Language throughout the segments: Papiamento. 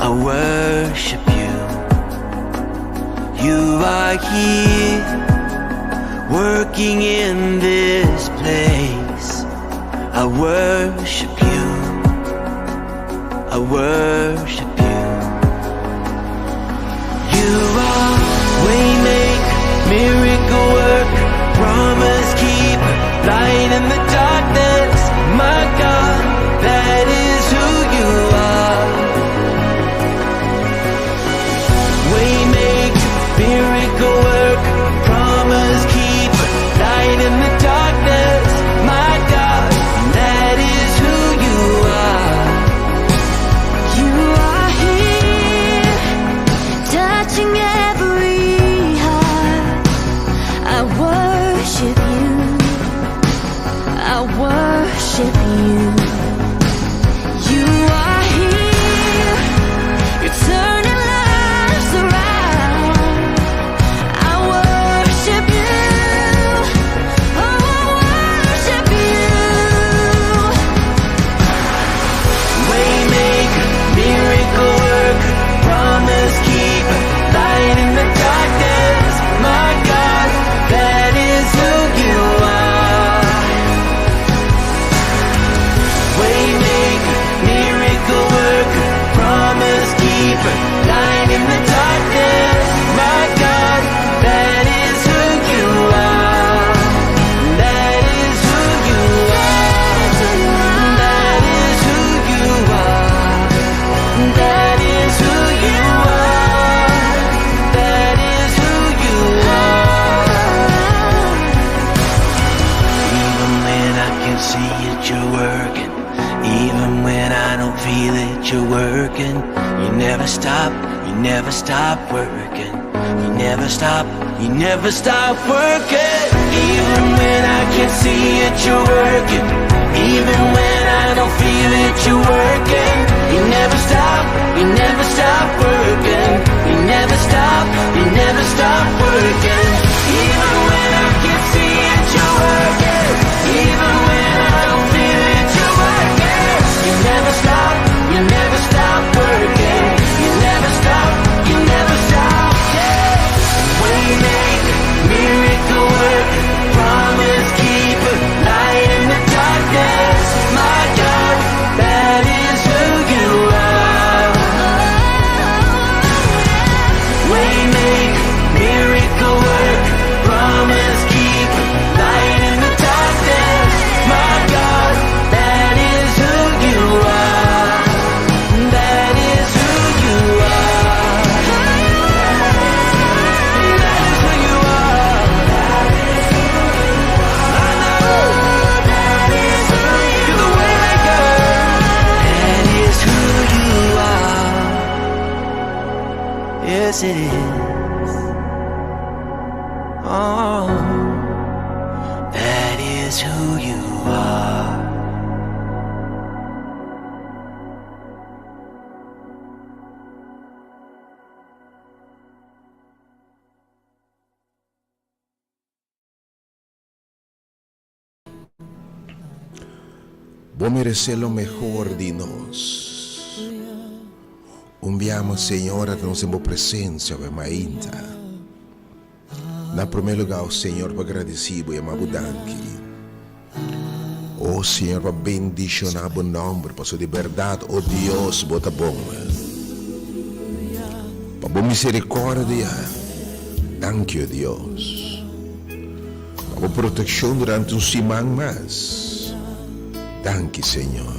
I worship you. You are here, working in this place. I worship you. I worship you. You are waymaker, miracle worker, promise keeper, light in the darkness. My God, that is who you are. Waymaker, miracle worker, promise keeper, light in the darkness. My God, that is who you are. You are here, touching every heart. I worship you. I worship you. You are here. You're turning lives around. I worship you. Oh, I worship you. Waymaker, miracle worker, promise keeper, light in the darkness. My God, that is who you are. Waymaker, miracle worker, promise keeper, light in the darkness. My God, that is who you are. That is who you are. That is who you are. That is who you are. That is who you are. Even when I can see it, you're working. Even when I don't feel it, you're working. You never stop, you never stop working. You never stop, you never stop working. Even when I can't see it, you're working. Even when I don't feel it, you're working. You never stop, you never stop working. You never stop, you never stop working. Even when I can't see it, you're working. Even when I don't feel it, you're working. You never stop, you never stop working. You never stop, you never stop. Yeah. Waymaker, miracle worker, promise keeper, light in the darkness. My God, that is who you are. Waymaker, miracle worker, promise keeper, light in the darkness. My God, that is who you are. That is who you are. That is who you are. I know. You're the waymaker. That is who you are. Yes, it is. Oh, that is who you are. Bo meresé lo mehor di nos. Un bia mas, Señor, a nos den bo presencia awe mainta. Na promé lugá, o Señor, pa gradisí bo i ama bo danki. O Señor, pa bendishoná bo nòmber, pasobra di bèrdat, o Dios, bo ta bon. Pa bo miserikòrdia, danki, o Dios. Pa bo protekshon durante un siman mas, danki, Señor.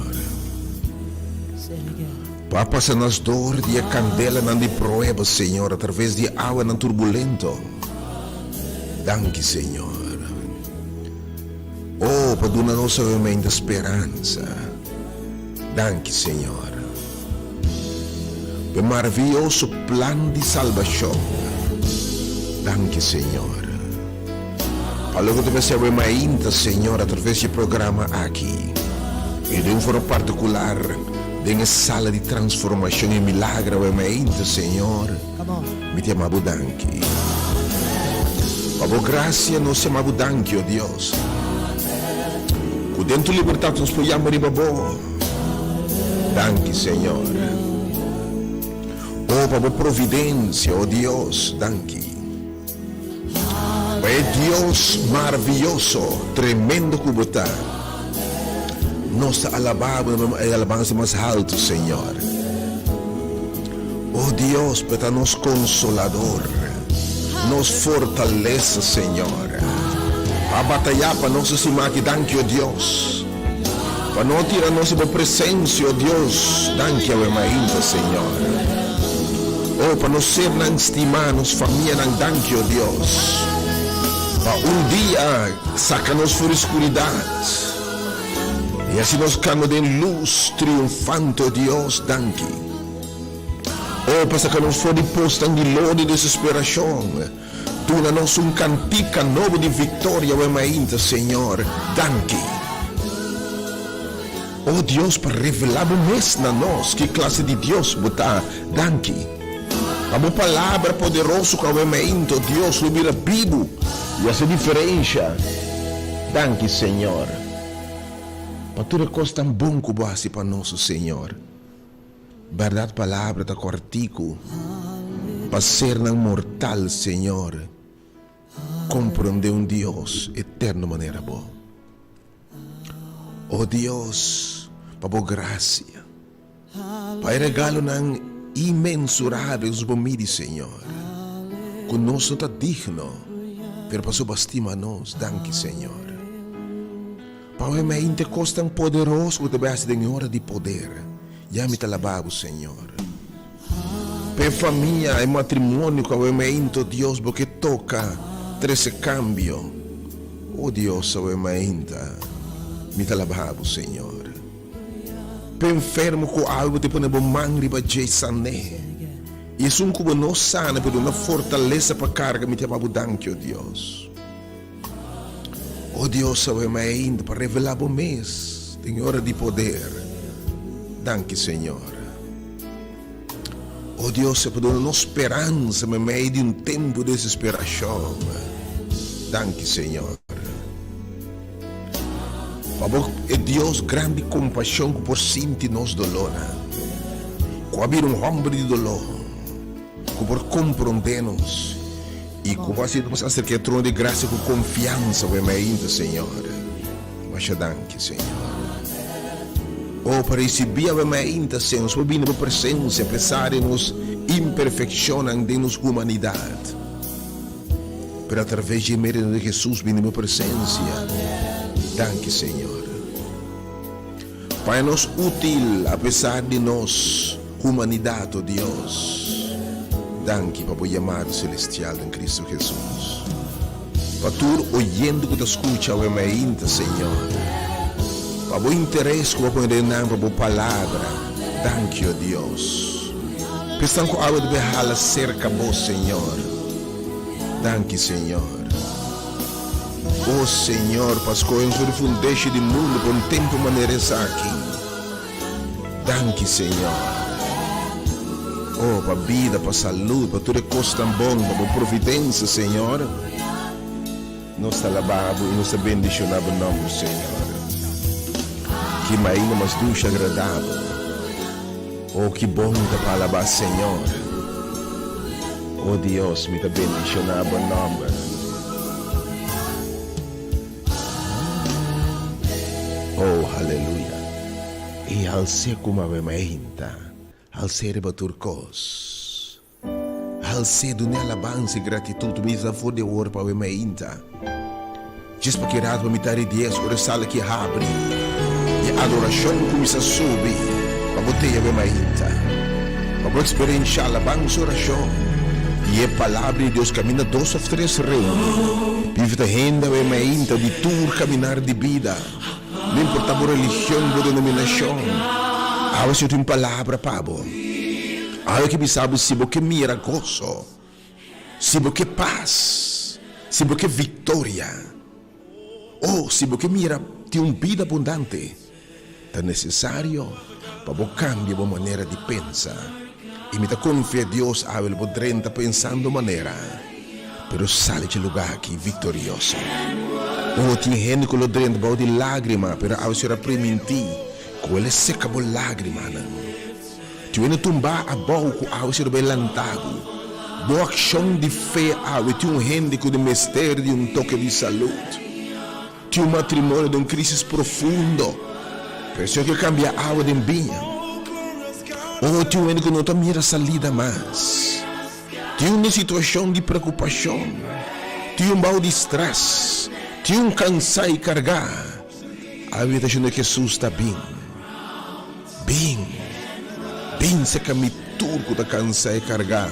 Pa a pasa nos dor di e kandelanan di prueba, Señor, atraves di e awanan turbulento. Danki, Señor. Oh, pa duna nos awemente speransa. Danki, Señor. Pa e maravioso plan di salbashon. Danki, Señor. Pa loke ta mester awe mainta, Señor, atraves di e programa aki, i den un forma partikular den e sala di transformashon i milagro awe mainta, Señor, mi ta yama Bo danki. Pa Bo grasia nos yama Bo danki, o Dios, ku den Tu libertat nos por yama riba Bo. Danki, Señor. Oh, pa bo providensia, oh Dios, danki. Pa e Dios maravioso, tremendo ku bo ta. Nos ta alabá bo na e alabansa mas haltu, Señor. Oh Dios, bo ta nos konsolador, nos fortalesa, Señor. Pa batayá pa nos estima aki, danki, oh Dios. Pa no tira nos di bo presencia, oh Dios, danki awe mainta, Señor. Oh, pa nos sernan stimá, nos famianan, danki, oh Dios. Pa un dia saca nos for di scuridad i haci nos cana den luz triunfante, oh Dios, danki. Oh, pa saca nos for di posnan di lodo i desesperacion. Duna nos un kantika nobo di viktoria awe mainta, Señor. Danki. O Dios, pa revelá Bo mes na nos, ki klase di Dios Bo ta. Danki. Pa Bo Palabra poderoso ku awe mainta, o Dios, lo bira bibu i hasi diferensha. Danki, Señor, pa tur e kos tan bon ku Bo hasi pa nos, o Señor. Bèrdat palabra ta kòrtiku pa sernan mortal, Señor, komprondé un Dios eterno manera Bo. O Dios, pa Bo grasia, pa e regalonan inmensurabel ku Bo midi, Señor, ku nos no ta digno, pero pasobra Bo a stima nos, danki, Señor. Pa oe mente kos tan poderoso ku ta bai hasi den e ora di poder. Ya mi ta laba bo, Señor. Pa e famia, e matrimonio ku awe mainta, oh Dios, bo ke toka trese kambio. Oh Dios, awe mainta mi ta laba bo, Señor. Pa e enfermo ku awe bo ta pone bo man riba dje i san'é. I esun ku bo no sana, pero duna fortalesa pa karga, mi ta yama bo danki, oh Dios. O Dios, awe mai ainda pa revelá Bo mes den e ora di poder. Danki, Señor. O Dios, pa duna nos speransa meimei di un tempu di desesperashon. Danki, Señor. Pa Bo e Dios gran di kompashon ku por sinti nos dolónan, ku a bira un hòmber di doló, ku por komprondé nos. I ku bo hasi nos aserka e trono di grasia ku konfiansa, bo e mainta, Señor. Masha danki, Señor. O, pa risibí awe mainta, Señor, nos por bini bo presensia apesar di nos imperfekshonnan den nos humanidat. Pero atraves di e merito di Hesus bini bo presensia. Danki, Señor. Pa e nos útil apesar di nos humanidat, o Dios. Danki pa bo yamado celestial den Cristo Jesus. Pa tur oyente ku ta skucha awe mainta, Señor. Pa bo interes ku bo a pone den nan pa bo palabra. Danki, o Dios. Pa esnan ku awe debe hala serka bo, Señor. Danki, Señor. O Señor, pa scoge nos for di fundeshi di mundu pa un tempu manera esaki. Danki, Señor. O, pa bida, pa salud, pa tur e cosnan bon, pa bo providencia, Señor. Nos ta alaba bo i nos ta bendiciona bo nomber, Señor. Ki maina mas dushi agradabel. O, ki bon ta pa alaba Señor. O Dios, mi ta bendiciona bo nomber. Oh, haleluya! I hals'é ku mame mainta, hals'é riba tur kos. Hals'é, dun'é alabansa i gratitut. Mi ta for di awor pa awe mainta. Djis pa ki rato pa mitar di dies ora e sala ki habri i adorashon kuminsá subi pa bo te awe mainta. Pa bo eksperenshá alabansa, orashon i e Palabra di Dios kaminda dos òf tres reuní. Bivita hende awe mainta di tur kaminar di bida, no importá bo religion, bo denominashon, awe Señor tin un palabra pa bo. Awe ke bisa bo si bo ke mira goso. Si bo ke pas, si bo ke viktoria, o si bo ke mira tin un bida abundante, ta nesesario pa bo kambia bo manera di pensa. I mi ta konfia Dios awe lo bo drenta pensando manera, pero sali dje lugá aki viktorioso. O tin hende ku lo drenta bou di lágrima, pero awe Señor a primintí ku El e seka bo lágrimanan. Tin wende tumbá abou ku awe si lo bai lantá bo. Bo akshon di fe awe tin un hende ku den mester di un toke di salud. Tin un matrimonio den un krisis profundo, pero e Señor ke kambia awa den biña. O tin un hende ku no ta mira salida mas. Tin un den situashon di preokupashon. Tin un bou di strès. Tin un kansá i kargá. Awe invitashon di Hesus ta bin. Bin, bin serka mi tur ku ta kansá i kargá,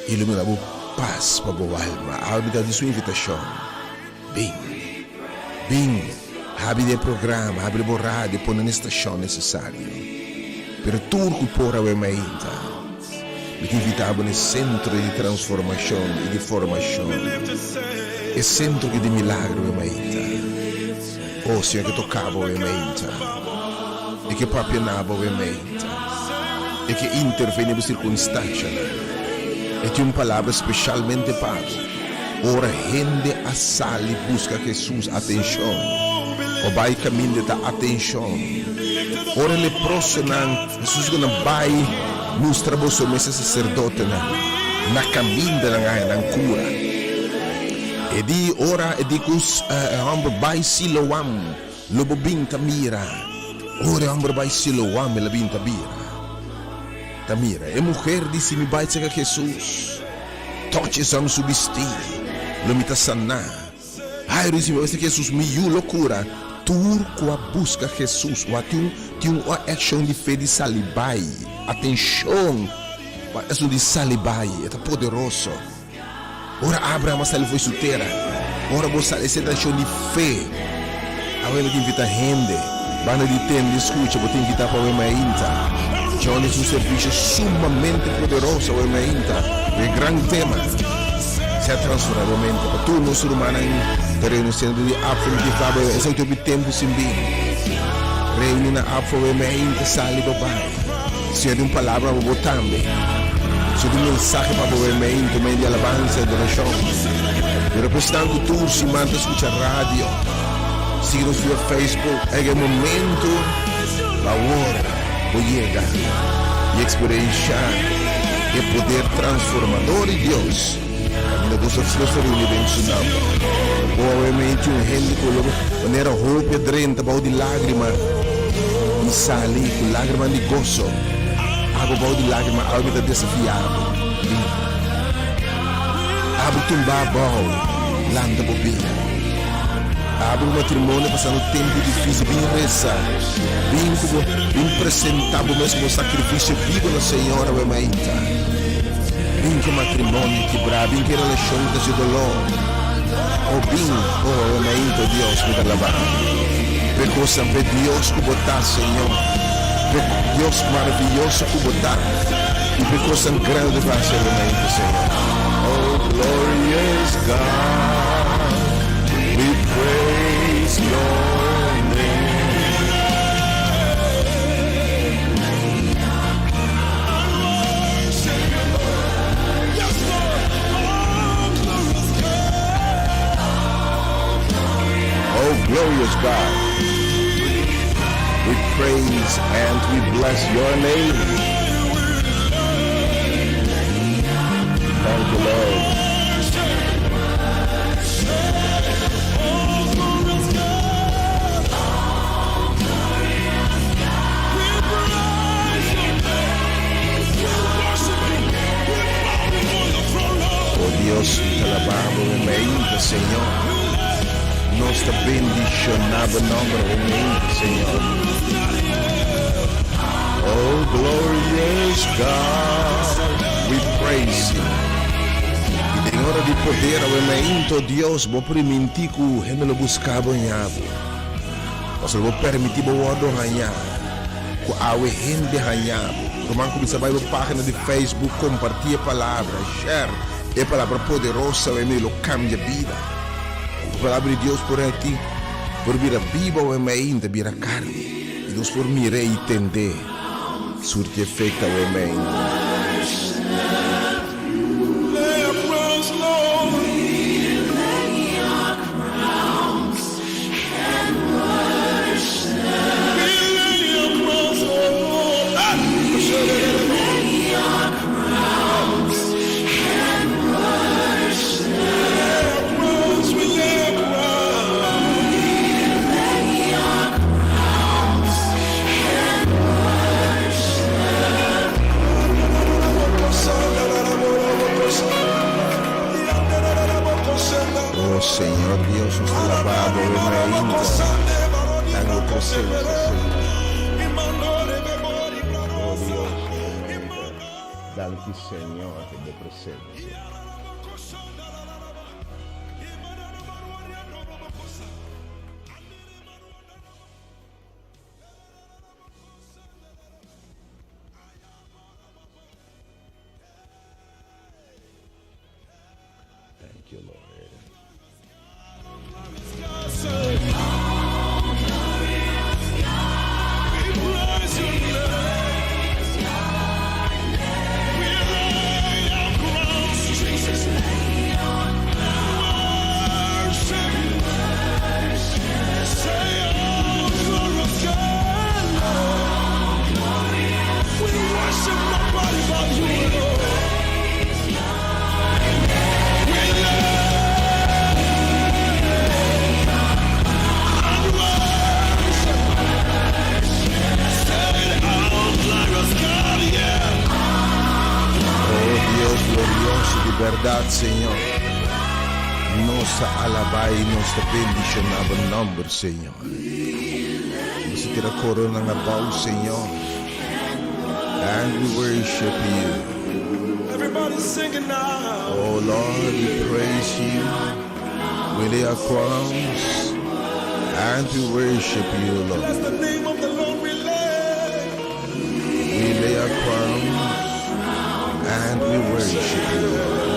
i lo mi da bo pas pa bo alma. Awe mi ta di su invitashon. Bin, bin, habri di e programa, habri bo radio, pone na e stashon nesesario. Pero tur ku por awe mainta, mi ta invitá bo na e sentro di transformashon i di formashon, e sentro di milagro awe mainta. Oh, Señor ke toka bo awe mainta. E ke papia na bo awe mainta. E ke interveni bo sirkunstanshanan. E tin un palabra speshalmente pa bo. Ora hende a sali buska Hesus, atenshon! O bai kaminda ta atenshon! Ora e leprosonan, Hesus ku nan bai mustra boso mes e saserdotenan, na kaminda nan a haña nan kura. E di ora e di ku e hòmber bai Siloam, lo bo bin ta mira. Ora e hòmber bai Siloam, el a bin ta bira. Ta mira, e muher di si mi bai serka Hesus, tòch esan su bistí, lo mi ta saná. Jairo di si mi bai serka Hesus, mi yu lo kura. Tur ku a buska Hesus, wak tin un tin un akshon di fe di sali bai. Atenshon pa esun di sali bai, e ta poderoso. Ora Abraham a sali fo'i su tera, ora bo sali esei ta accion di fe. Awe mi ta invita hende, banda di tende i scucha, bo ta invita pa awe mainta. Johnny su servicio sumamente poderoso awe mainta, ku e gran tema, Sea transforma bo mente. Pa tur nos rumannan ta reuni centro di Apfo, mi ta invita bo awe, esaki hopi tempo sin bin. Reuni na Apfo awe mainta, sali bo bai. Señor tin un palabra pa bo tambe. Señor tin un mensahe pa bo mei mei di alabansa y adoracion. Pero pa esnan cu tur siman ta scucha radio, sigui nos via Facebook, a yega e momento pa awor bo yega y experiencia e poder transformador di Dios. Caminda dos of tres ta reuni den su nomber. Bo awe mei tin un hende cu lo manera hopi a drenta bao di lagrima y sali cu lagrimanan di goso. Abo bao di lagrima awe mi ta desafia bo. Bin. Abo tumba abao, lanta bo bida. Abo cu matrimonio pasando tempo dificil, bin reza. Bin cu bo, bin presenta bo mes como sacrificio bibo na Señor awe mainta. Bin ke matrimonio kibrá, bin ke relashon ku ta hasi doló. O bin, o Onaito Dios, mi ta alabá bo. P'e kosnan, p'e Dios ku bo ta, Señor, p'e Dios maravioso ku bo ta, i p'e kosnan grandi ku bo ta hasi, Onaito, Señor. Oh glorious God, we praise your name. Oh glorious God, we praise and we bless your name. Thank you, Lord. O Dios, mi ta alabá bo mainta, Señor. Nos ta bendishoná bo nomber awe mainta, Señor. Oh, glorious God, we praise you. I den ora di poder awe mainta, o Dios, bo primintí ku hende lo buská bo ña bo. Pasobra bo permití bo wòrdu hañá. Ku awe hende haña bo. Ruman kuminsá bai bo página di Facebook kompartí e palabra, share e palabra poderoso awe mei lo kambia bida. E palabra di Dios por hati por bira biba awe mei i ta bira karni i nos por mir'é i tend'é surti efekto awe mei. Señor Dios, nos ta alabá Bo mainta. Danki bo presencia, Señor. Oh Dios, mainta. Danki, Señor, pa bo presencia. Thank you, Lord. Oh Dios glorioso di berdad, Señor. Nos ta alabá i nos ta bendishoná bo nomber, Señor. Nos ta tira koronan abou, Señor. And we worship you. Everybody singing now. Oh Lord, we praise you. We lay our crowns and we worship you, Lord. Bless the name of the Lord we lay. We lay our crowns and we worship you, Lord.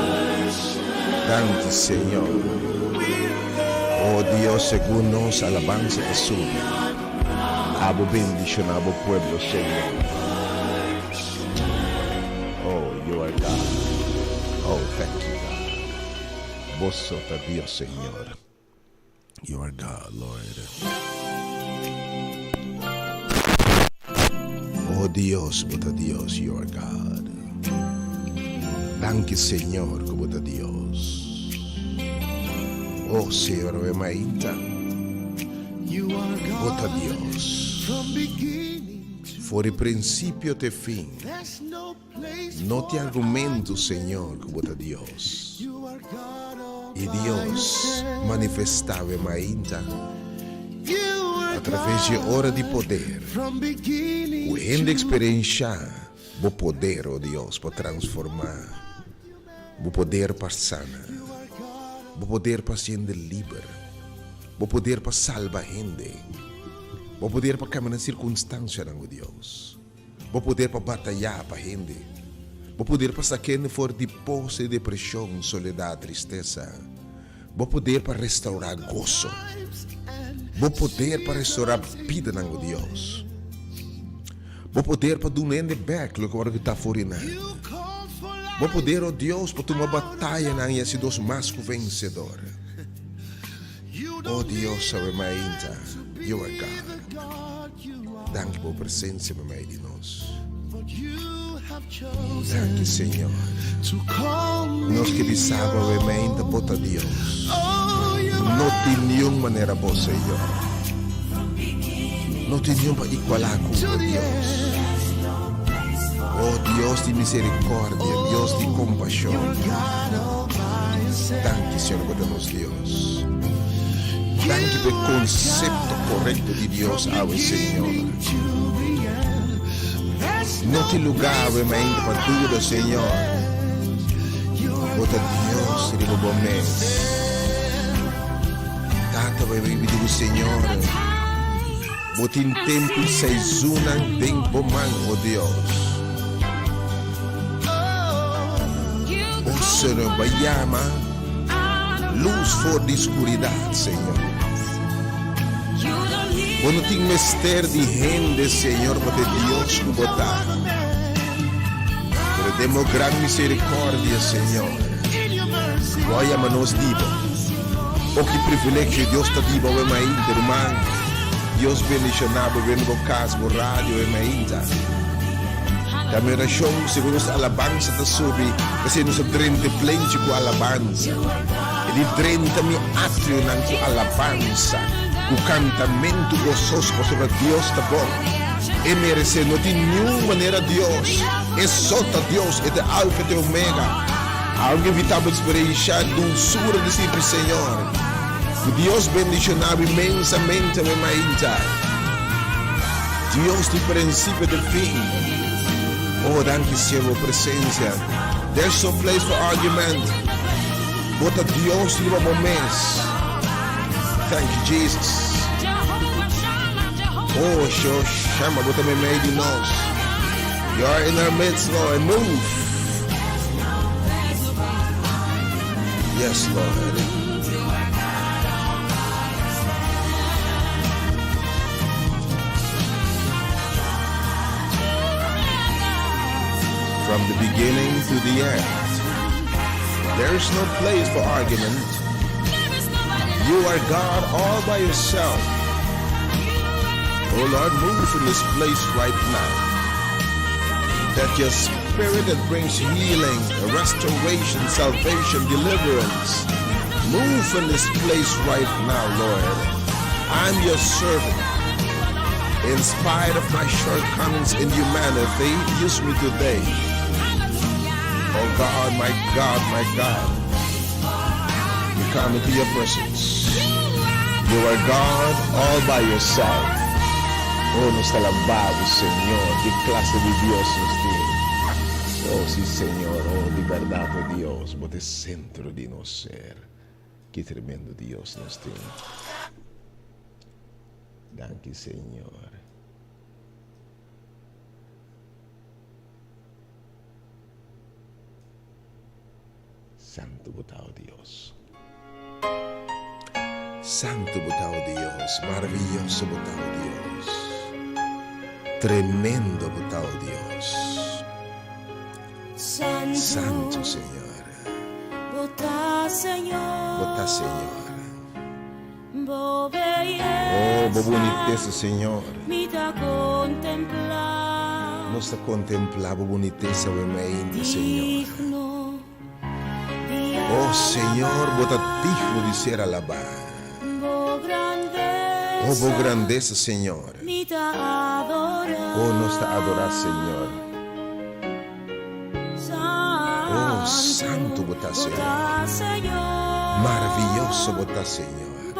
Danki, Señor. Oh Dios, segun nos alabansa ta subi, abo bendiciona bo pueblo, Señor. Oh, you are God. Oh, thank you, God. Bo so ta Dios, Señor. You are God, Lord. Oh Dios, bo ta Dios, you are God. Danki, Señor, ku bo ta Dios. Oh, Señor, awe mainta. You are Bo ta God Dios. from beginning to For di prinsipio te fin. There's no place No tin for argumento, Señor, ku bo ta Dios. You are God all I by Dios yourself. manifestá awe mainta You are a traves di God ora di poder. from beginning Ku hende to eksperenshá bo poder, o Dios, pa transformá, bo poder pa sana, bo poder pa hasi hende liber, bo poder pa salba hende, bo poder pa kambia nan sirkunstansianan, o Dios, bo poder pa batayá pa hende, bo poder pa saka hende for di pos di depreshon, soledat, tristesa, bo poder pa restourá goso, bo poder pa restourá bidanan, o Dios. Bo poder pa duna hende bek loke wòrdu kitá for di nan. Bo poder, o Dios, pa tuma batayanan i hasi nos mas ku vensedor. O Dios, awe mainta, You are God. Danki pa bo presensia meimei di nos. Danki, Señor. Nos ke bisa bo awe mainta, Bo ta Dios. No tin niun manera bo, Señor. No tin niun pa igualá ku bo, Dios. Oh Dios di misericordia, Dios di compasión. Danki, Señor, bo ta nos Dios. Danki pa e concepto correcto di Dios awe, Señor. No tin lugar awe mainta pa duda, Señor. Bo ta Dios riba bo mes. Tata bai bai bidi ku Señor. Bo tin tempu i seizoennan den bo man, o Dios. O Señor, bai yama lus for di skuridat, Señor. Bo no tin mester di hende, Señor, pa ta e Dios ku bo ta. Pero den bo gran misericordia, Señor, bo a yama nos di bo. Oh, ki privilegio Dios ta di bo awe mainta, ruman. Dios bendiciona bo den bo cas, bo radio awe mainta. Ta mi oracion, segun nos alabansa ta subi, p'esei nos ta drenta e plenchi cu alabansa. E di drenta mi atrionan cu alabansa, cu cantamentu gososo, pasobra Dios ta bon. E meresé, no tin niun manera Dios. E so ta Dios, e ta Alfa i te Omega. Algo invitá bo eksperenshá dulsura di sirbi Señor. Ku Dios bendishoná bo inmensamente awe mainta. Dios di prinsipio te fin. Oh, danki Señor bo presensia. There's no place for argument. Bo ta Dios riba bo mes. Thank you, Jesus. Oh, Sho Shama, bo ta meimei di nos. You are in our midst, Lord. Move. Yes, Lord. From the beginning to the end, there is no place for argument. You are God all by yourself. Oh Lord, move in this place right now. That your spirit that brings healing, restoration, salvation, deliverance, move in this place right now, Lord. I'm your servant. In spite of my shortcomings in humanity, use me today. Oh God, my God, my God. We come into your presence. You are God all by yourself. Oh, nos ta alabá Bo, Señor. Ki klase di Dios nos tin. Oh, sí, Señor. Oh, di bèrdat, oh Dios, Bo ta e sentro di nos ser. Ki tremendo Dios nos tin. Danki, Señor. Santu bo ta, o Dios. Santu bo ta, o Dios. Maraviyoso bo ta, o Dios. Tremendo bo ta, o Dios. Santu, Señor. Bo ta, Señor. Bo ta, Señor. Oh, bo bunitesa, Señor. Nos ta kontemplá bo bunitesa awe mainta, Señor. Oh, Señor, bo ta digno di ser alabá. Oh, bo grandesa, Señor. Oh, nos ta adorá, Señor. Oh, santu bo ta, Señor. Maraviyoso bo ta, Señor.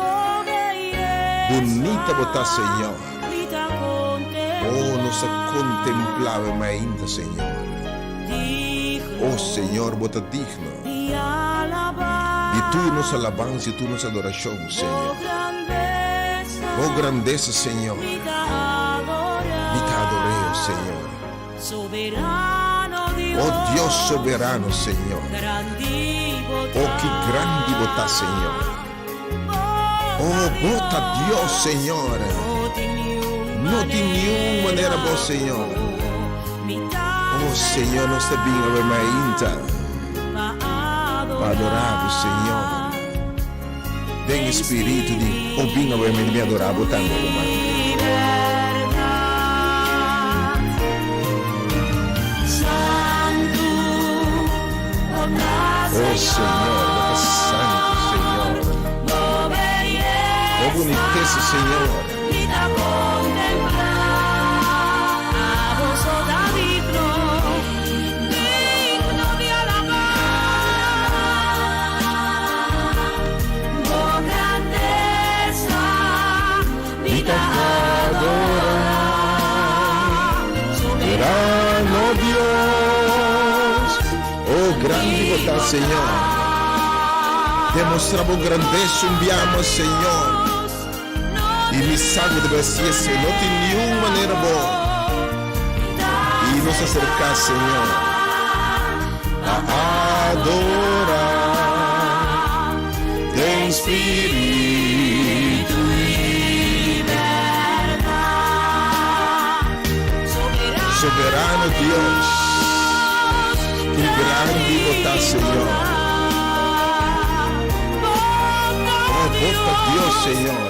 Bunita bo ta, Señor. Oh, nos ta kontemplá bo mainta, Señor. Oh, Señor, bo ta digno di tur nos alabansa i tur nos adorashon, Señor. Bo grandesa, Señor. Mi ta ador'é, oh, Señor. Oh Dios soberano, Señor. Oh, ki grandi bo ta, Señor. Oh, bo ta Dios, Señor. No tin niun manera bo, Señor. Oh, Señor, nos ta bin awe mainta pa adorá bo, Señor. Den espiritu di o bin awe mi mi adorá bo tambe, ruman. Oh Señor, bo ta santu, Señor. Bo bunitesa, Señor. Mi ta adorá Soberano Dios. Oh, grandi bo ta, Señor. Demostra bo grandesa un biaha, Señor. I mi sa ku ta bai hasi esei. No tin niun manera bo i nos aserká Señor pa adorá den spiritu i bèrdat. Soberano Dios, ki grandi bo ta, Señor. Oh, bo ta Dios, Señor.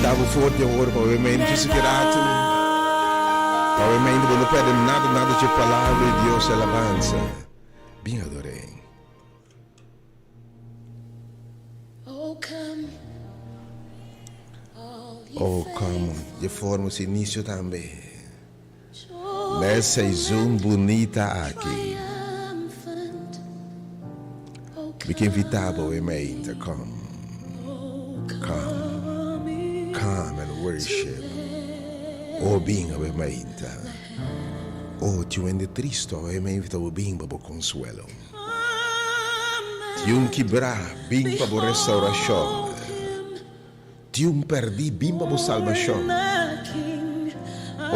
invitá bo for di awor pa bo mente djis ki ratu. Pa bo mente bo no perde nada nada dje palabra di Dios i alabansa. Bin ador'é. Oh, come, dje forma su inicio tambe. N'e seizoen bunita aki. Mi ke invita bo e mainta, come, come, come and worship. Oh, bin awe mainta. Oh, tin un hende tristo awe, mi a invita bo bin pa bo consuelo. Tin un kibrá, bin pa bo restauracion. Tin un perdí, bin pa bo salbashon.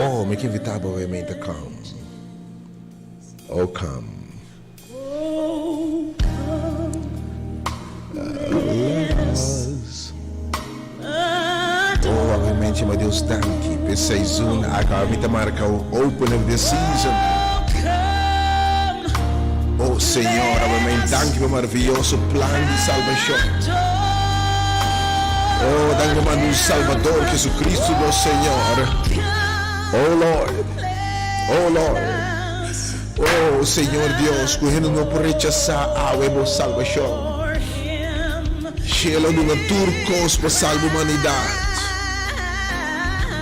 Oh, mi ke invitá bo awe meinta come. Oh, come. Let us. Oh, awe mente ma Dios danki p'e seizoen aki. Awe mi ta marka un opener di e season. Oh Señor, awe men danki pa maraviyoso plan di salbashon. Oh, danki pa manda un Salvador, Jesucristo nos Señor. Oh Lord, oh Lord, oh Señor Dios, ku hende no por rechasá awe bo salbashon. Shelo duna tur kos pa salba humanidat.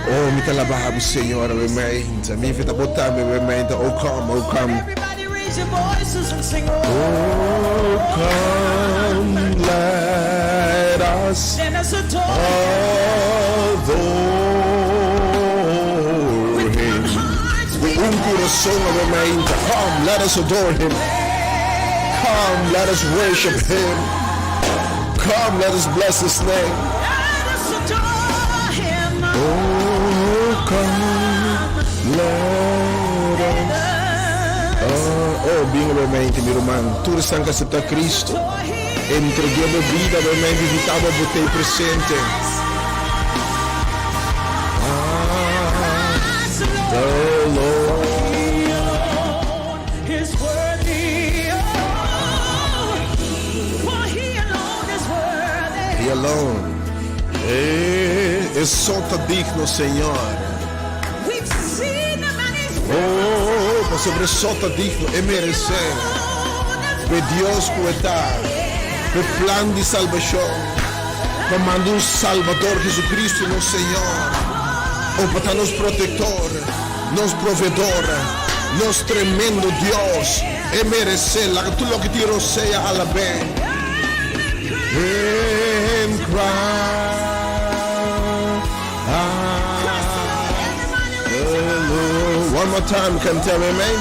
Oh, mi ta laba bo, Señor, awe meinta. Mi invita bo tambe awe meinta. Oh, come, oh, come. Oh, come, let us adore him. Ku un kurason awe meinta. Come, let us adore him. Come, let us worship him. Come, let us bless his name. Oh, come, let us. Oh, oh, bin awe mente, mi ruman. Tur esnan ku aseptá Cristo, entregu'é bo bida awe mente, invitá bo bo t'ei presente. Ah, the Lord. He alone. E, e so ta digno, Señor. Oh, pasobra e so ta digno, e meresé. P'e Dios ku e ta, p'e plan di salbashon, pa manda un Salbador, Jesucristo nos Señor. Oh, pa ta nos protektor, nos provedor, nos tremendo Dios. E meresé, laga tur loke tin rosea alab'é. In Christ alone. One more time, canta amen.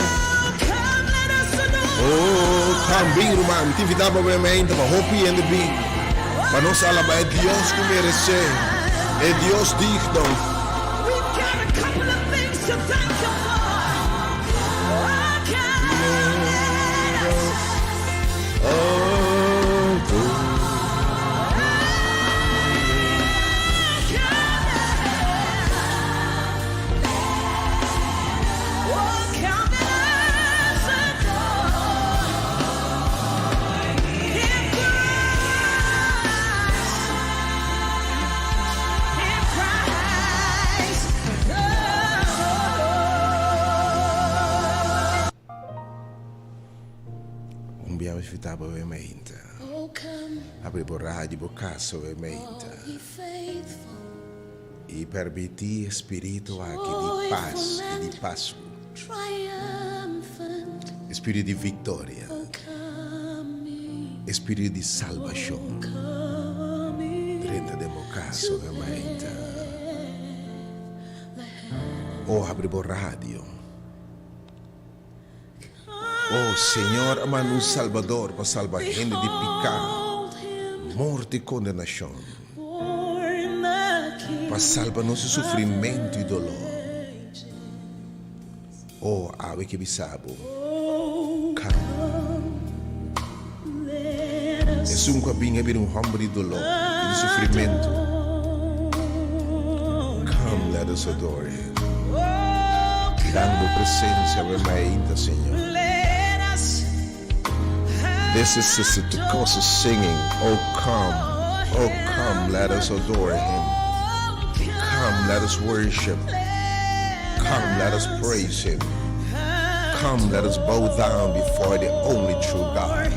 Oh, come bin ruman, ti invita pa amen, ta pa hopi hende bin. Pa nos alaba e Dios ku meresé, e Dios digno. Un bia mi fita bo e meinta. Abri bo radio bo casa bo e meinta. I permiti e spiritu aki di pas i di pasku. E spiritu di victoria. E spiritu di salbacion. Drenta den bo casa bo e meinta. O abri bo radio. O Señor a manda un Salbador pa salba hende di piká, morto i kondenashon, pa salba nos di sufrimentu i doló. O, awe ke bisa bo, Kam. Esun ku a bin a bira un hòmber di doló i di sufrimentu. Come, let us adore Him. Dan bo presencia awe mainta, Señor. This is Sister Tukosa singing, Oh come, oh come, let us adore Him. let us worship. Come, let us praise him. Come, let us bow down before the only true God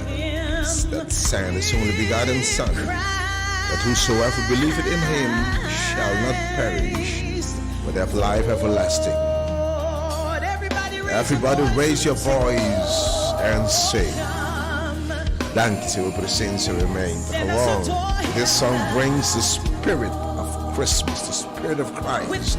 that sent his only begotten Son, that whosoever believeth in him shall not perish, but have life everlasting. Everybody raise your voice and sing. Danki Señor bo presencia remain. Gewoon, this song brings the spirit of Christmas, the spirit of Christ.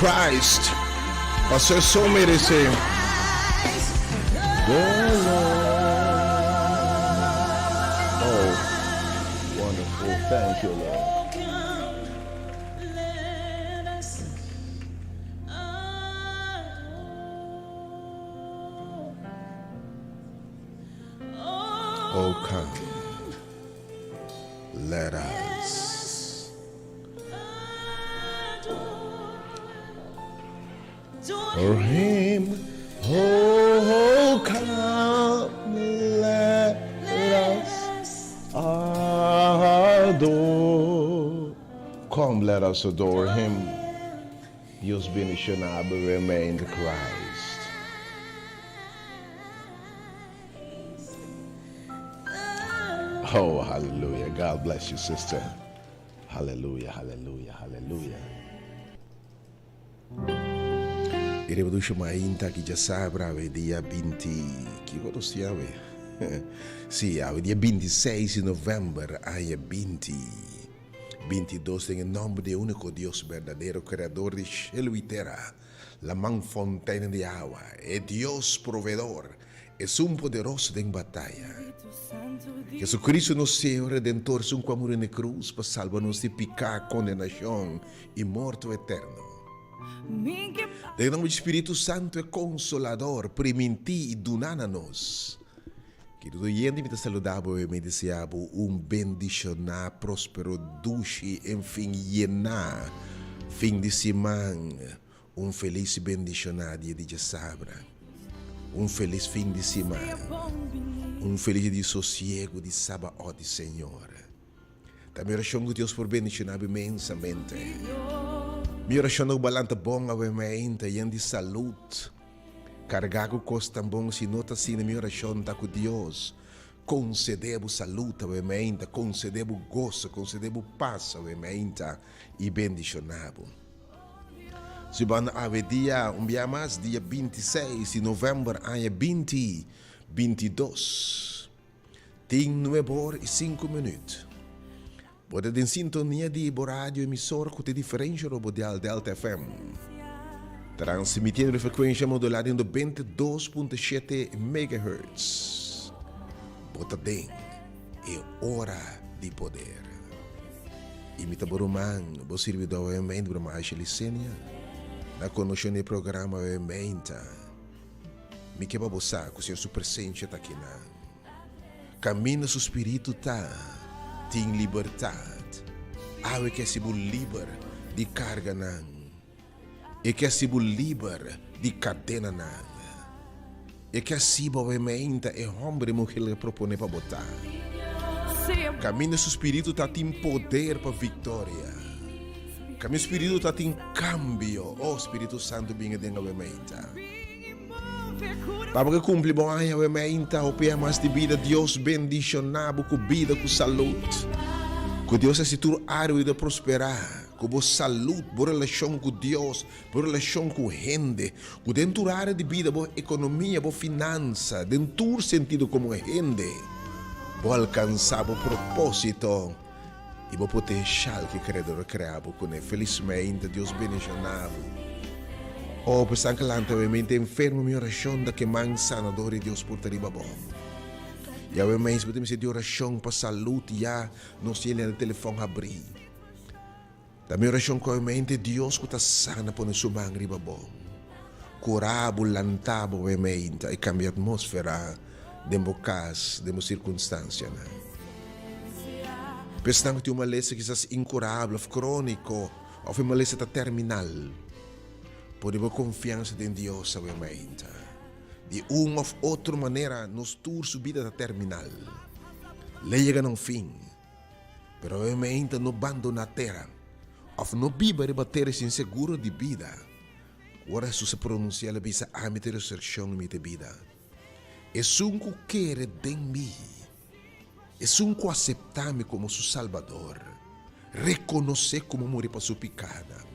Christ. Paso eso merece. Oh, wonderful. Thank you, Lord. Oh, come. Let us. For him. Oh, come, let us adore. Come, let us adore him. Dios bendiciona bo remain Christ. Oh, hallelujah. God bless you, sister. Hallelujah, hallelujah, hallelujah. E revolution mainta ki djasabra awe dia binti, kiko nos tin awe? Si, awe dia bintiseis di november aña binti bintidos den e nomber di e unico Dios berdadero, Creador di shelu i tera, laman fonteinen di awa, e Dios proveedor, Esun poderoso den bataya. Jesucristo nos Señor Redentor esun cu a muri na e cruz pa salba nos di pica, condenacion y morto eterno. Den nomber di Spiritu Santo e Consolador priminti y duna na nos. Kerido oyente mi ta saluda bo y mi desea bo un bendiciona, prospero, dushi, enfin yena fin di siman. Un felis y bendiciona dia di djasabra. Un felis fin di siman. Un felis dia di sosiego di Sabaot di Señor. Ta mi oracion cu Dios por bendiciona bo inmensamente. Mi oracion ta cu bo a lanta bon awe mainta yen di salud, carga cu cos tan bon. Si no ta asina mi oracion ta cu Dios concede bo salud awe mainta, concede bo goso, concede bo paz awe mainta y bendiciona bo. Si bo anda awe dia un bia mas, dia 26 di november aña 20 22, tin nuebe or i sinku minüt. Bo ta den sintonia di bo radio emisora ku ta e diferensha robo dial Delta FM. Transmitiendo di frekuensha modulá di 92.7 megahertz. Bo ta den e ora di poder. I mi ta bo ruman, bo sirbidó awemente, Broma Aisha Licenia. Na kondushon di e programa awemente, mi ke pa bo sa ku Señor su presensia ta akinan. Kaminda su spiritu ta, tin libertat. Awe ke hasi bo liber di karganan. E ke hasi bo liber di kadenanan. E ke hasi bo awe meinta e hòmber i muhé lo proponé pa bo ta. Kaminda su spiritu ta, tin poder pa viktoria. Kaminda su spiritu ta, tin kambio. Oh, Spiritu Santu bin aden awe meinta. Pa bo ke kumpli bo aña awe meinta hopi mas di bida Dios bendiciona bo ku bida ku salud ku Dios hasi tur área bo ta prospera ku bo salud bo relashon ku Dios bo relashon ku hende ku den tur área di bida bo ekonomia bo finansa den tur sentido komo hende bo alkansa bo proposito i bo potenshal ku e Kreador a krea bo kuné. Felismente Dios bendishoná bo. Oh, pa esnan ku lanta awe mente enfermo, mi orashon ta ku e man sanador di Dios por ta riba bo. I awe mes bo ta mester di orashon pa salud, ya nos tin e liña di telefòn habrí. Ta mi orashon ku awe mente Dios ku ta sana pone su man riba bo, kura bo, lanta bo awe mente i kambia atmósfera den bo kas, den bo sirkunstansianan. Pa esnan ku tin un malesa kisas inkurabel òf króniko òf e malesa ta terminal, pone bo konfiansa den Dios awe mente. Di un òf otro manera nos tur su bida ta terminal. Lei yega na un fin. Pero obviamente no bandona tera of no biba riba tera sin seguro di bida. Ora Hesus a pronuncia el a bisa, Ami ta e resurreccion y mi ta e bida. Esun cu kere den mi, esun cu acepta mi como su Salbador, reconoce cu mi muri pa su picanan,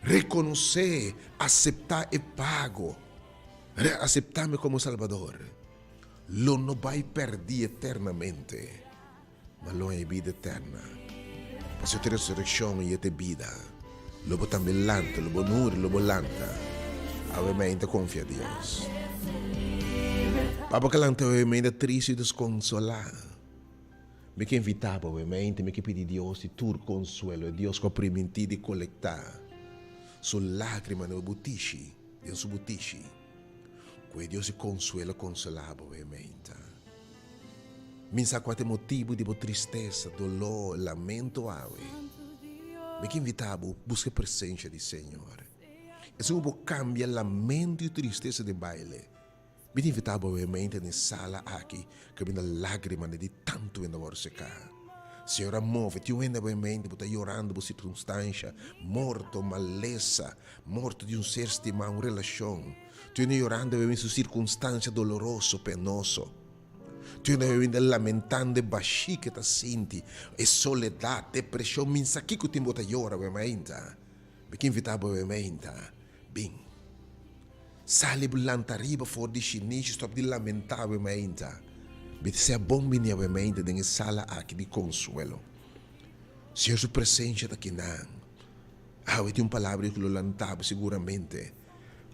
reconoce, acepta e pago, acepta mi como Salbador, lo no bay perdi eternamente. Ma lo e bida eterna. Pasobra e ta resurekshon i e ta e bida. Lo bo tambe lanta, lo bo nuri, lo bo lanta. Awe mei ta konfia Dios. Pa bo ka lanta awe mei ta tristu i deskonsolá. Mi ke invitá bo awe mei, mi ke pidi Dios di tur konsuelo, e Dios ku a primintí di kolektá su lágrima den bo butishi, den su butishi. Ku e Dios di konsuelo konsolá bo awe mei ta. Mi sa kua ta e motibu di bo tristesa, doló, lamento awe. Mi ke invitá bo buska e presensha di Señor. Esun ku bo kambia lamento i tristesa den baile. Mi ta invitá bo awe mente den e sala aki kaminda lágrimanan di tantu hende a wòrdu seká. Señor a move tin un hende awe mente bo ta yorando bo sirkunstansha, morto, malesa, morto di un ser stimá, un relashon. Tin hende yorando awe su sirkunstansha doloroso, penoso. Tin hende awe lamentando e bashí ke ta sinti, e soledat, depreshon. Min sa kiko tin bo ta yora awe mainta. Mi ke invitá bo awe mainta, bin. Sali bo lanta riba for di shinishi, stòp di lamentá awe mainta. Mi ta sea bon bini awe mainta den e sala aki di konsuelo. Señor su presensha ta kinan. Awe tin un palabra ku lo lanta bo siguramente.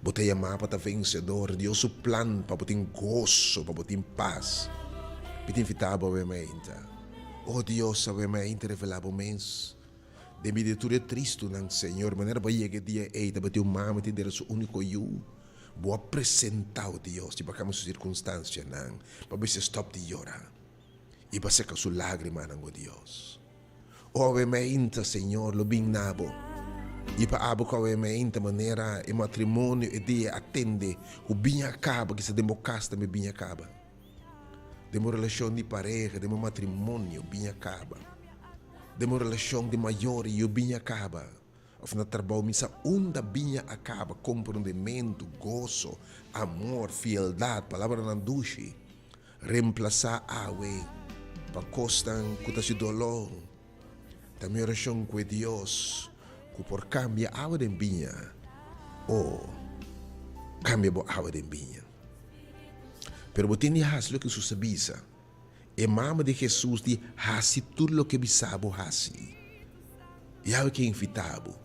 Bo ta yamá pa ta vensedor. Dios su plan pa bo tin goso, pa bo tin pas. Mi ta invitá bo awe mainta. O Dios, awe mainta revelá bo mes den bida di tur e tristunan, Señor. Manera bo a yega e dia ei, tabatin un mama tin dera su úniko yu. Bo a presentá, o Dios, i bo a kambia su sirkunstansianan pa bisa stòp di yora i pa seka su lágrimanan, o Dios. O awe meinta, Señor, lo bin na bo, i pa abo ku awe meinta manera e matrimonio e dia a tende ku biña a kaba, kisa den bo kas tambe biña a kaba, den bo relashon di pareha, den bo matrimonio biña a kaba, den bo relashon di mayor i yu biña a kaba, òf na trabou, mi sa unda biña a kaba, komprondementu, goso, amor, fieldat, palabranan dushi. Remplasá awe pa kosnan ku ta hasi doló. Ta mi orashon ku e Dios ku por kambia awa den biña, o kambia bo awa den biña. Pero bo tin di hasi loke Hesus a bisa. E mama di Hesus di hasi tur loke bisa bo hasi. Yahweh ke invitá bo.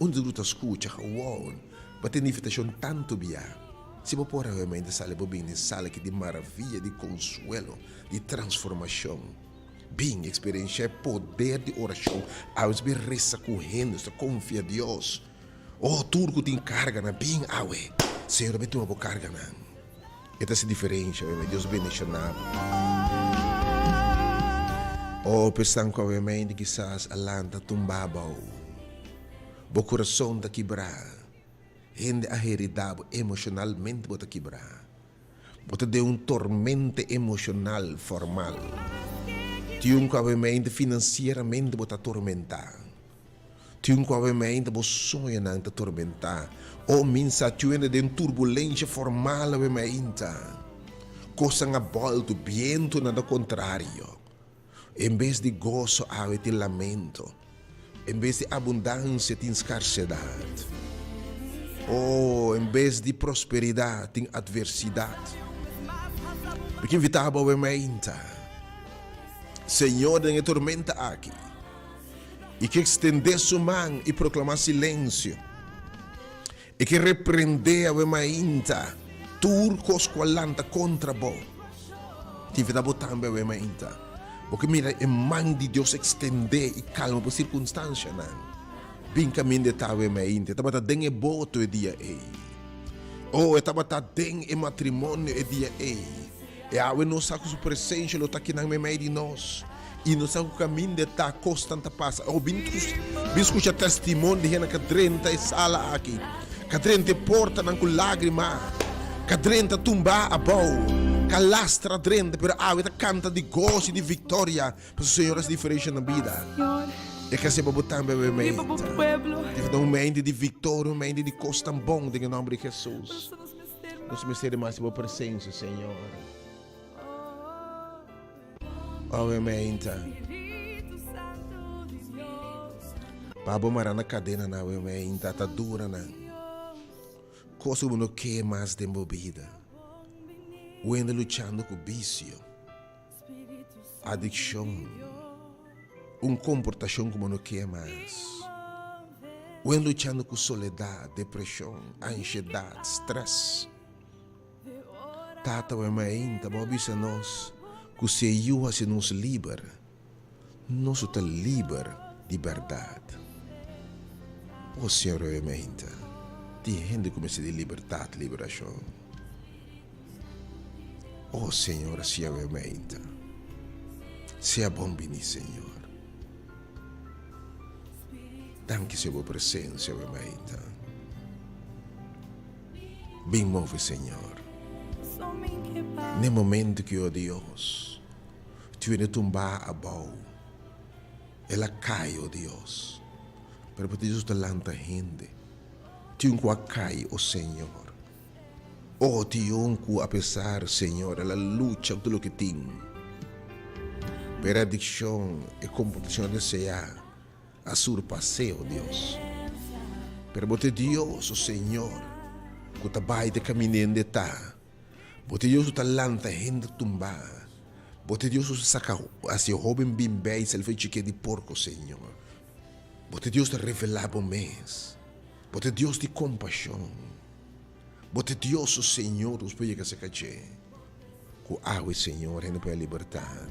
Unda ku ta skucha, gewoon. Bo tin invitashon tantu bia. Si bo por awe mente sali bo bin den sala aki di maravia, di konsuelo, di transformashon. Bin eksperenshá e poder di orashon. Awe nos bin resa ku hende, nos ta konfia Dios. Oh, tur ku tin karganan, bin awe. Señor ta bin tuma bo karganan. E ta hasi diferensha, awe Dios bendishoná bo. Oh, p'esnan ku awe mente kisas a lanta tumbá abou. Bo kurason ta kibrá. Hende a heridá bo emoshonalmente, bo ta kibrá. Bo ta den un tormenta emoshonal formal. Tin un ku awe mente finansieramente bo ta tormentá. Tin un ku awe mente bo soñonan ta tormentá. O minsa tin un hende den turbulensha formal awe mainta. Kosnan a bòltu, bientunan ta kontrario. En bes di goso awe tin lamento. En bes di abundansia tin skarsedat. Oh, en bes di prosperidat tin atversidat. Mi ke invitá bo awe mainta. Señor den e tormenta aki, i ke ekstendé su man i proklamá silensio. E ke reprendé awe mainta tur kos ku a lanta kontra bo. Tin fe ta bo tambe awe mainta. Bo ke mira e man di Dios ekstendé i kalma bo sirkunstansianan. Bin kaminda e ta awe mainta. E tabata den e boto e dia ei. Oh, e tabata den e matrimonio e dia ei. E awe nos sa ku su presensia lo ta kinan meimei di nos. I nos sa ku kaminda e ta, kosnan ta pasa. Oh, bin bin skucha testimonio di hende ka drenta e sala aki, ka drenta e portanan ku lágrima, ka drenta tumbá abou, ka lastra drenta, pero awe ta kanta di goso i di viktoria, pasobra Señor a hasi diferensha nan bida. E ke hasi pa bo tambe awe meinta. Debe ta un mente di viktoria, un mente di kosnan bon den e nòmber di Hesus. Nos mester di mas di bo presencia, Señor. Awe meinta. Pa bo mara na cadena na awe meinta, atadura nan. Cos cu bo no ke mas den bo bida. Wende luchando cu vicio, adiccion, un comportacion cu bo no ke mas. Wen luchando ku soledat, depreshon, anshedat, strès. Tata wen mainta bo a bisa nos ku si e Yu hasi nos liber, nos lo ta liber di bèrdat. O Señor wen mainta, tin hende ku mester di libertat, liberashon. O Señor, asia wen mainta. Sea bon bini, Señor. Danki Señor bo presencia awe mainta. Bin move Señor. N'e momento ki o Dios tu wende tumba abou, el a kai o Dios. Pero bo ta Dios ta lanta hende. Tin ku a kai o Señor. O tion ku apesar Señor el a lucha ku tur loke tin, pero e adikshon, e komportashon deseá a surpas'é, o Dios. Pero bo ta e Dios, o Señor, ku ta bai ta kamin'é hende ta. Bo ta e Dios ku ta lanta hende tumbá. Bo ta e Dios ku ta saka hasi e hóben bin bei sali for e chiké di porko, Señor. Bo ta e Dios ku ta revelá bo mes. Bo ta e Dios di kompashon. Bo ta Dios, o Señor, nos por yega cerca dje. Cu awe, Señor, hende por haya libertad.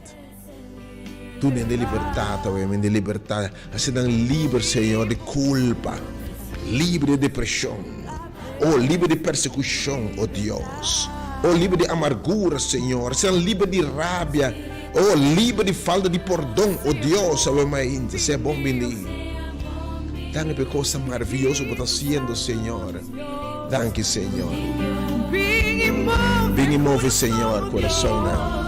Duna hende libertad awe, hende libertad. Haci nan liber, Señor, di culpa, liber di depresion, oh, liber di persecucion, oh Dios. Oh, liber di amargura, Señor. Haci nan liber di rabia, oh, liber di falta di pordon, oh Dios, awe mainta. Sea bon bini. Danki pa e cosnan maravilloso cu bo ta haciendo, Señor. Danki Señor. Bin y move Señor corazonnan.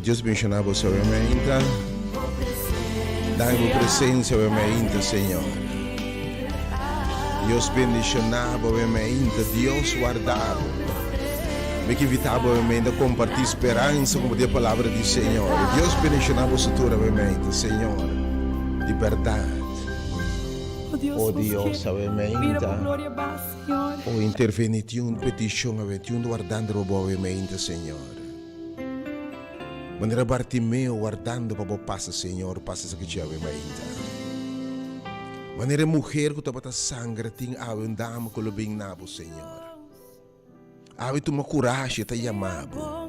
Dios bendiciona bo awe mainta. Danki bo presencia awe mainta, Señor. Dios bendiciona bo awe mainta. Dios warda bo. Mi ke invita bo awe mainta comparti speransa, comparti e palabra di Señor. Dios bendiciona bo tur awe mainta, Señor. Di berdad. Oh Dios, Oh nos Dios, ke awe mira bo mainta. gloria ba, Señor. Oh, interveni tin un peticion awe, tin un wardando riba bo awe mainta, Señor. Manera Bartimeo wardando pa bo pasa, Señor, pasa esaki dje awe mainta. Manera e muher ku tabata sangra tin awe un dama ku lo bin na bo, Señor. Awe tuma kurashi, e ta yama bo.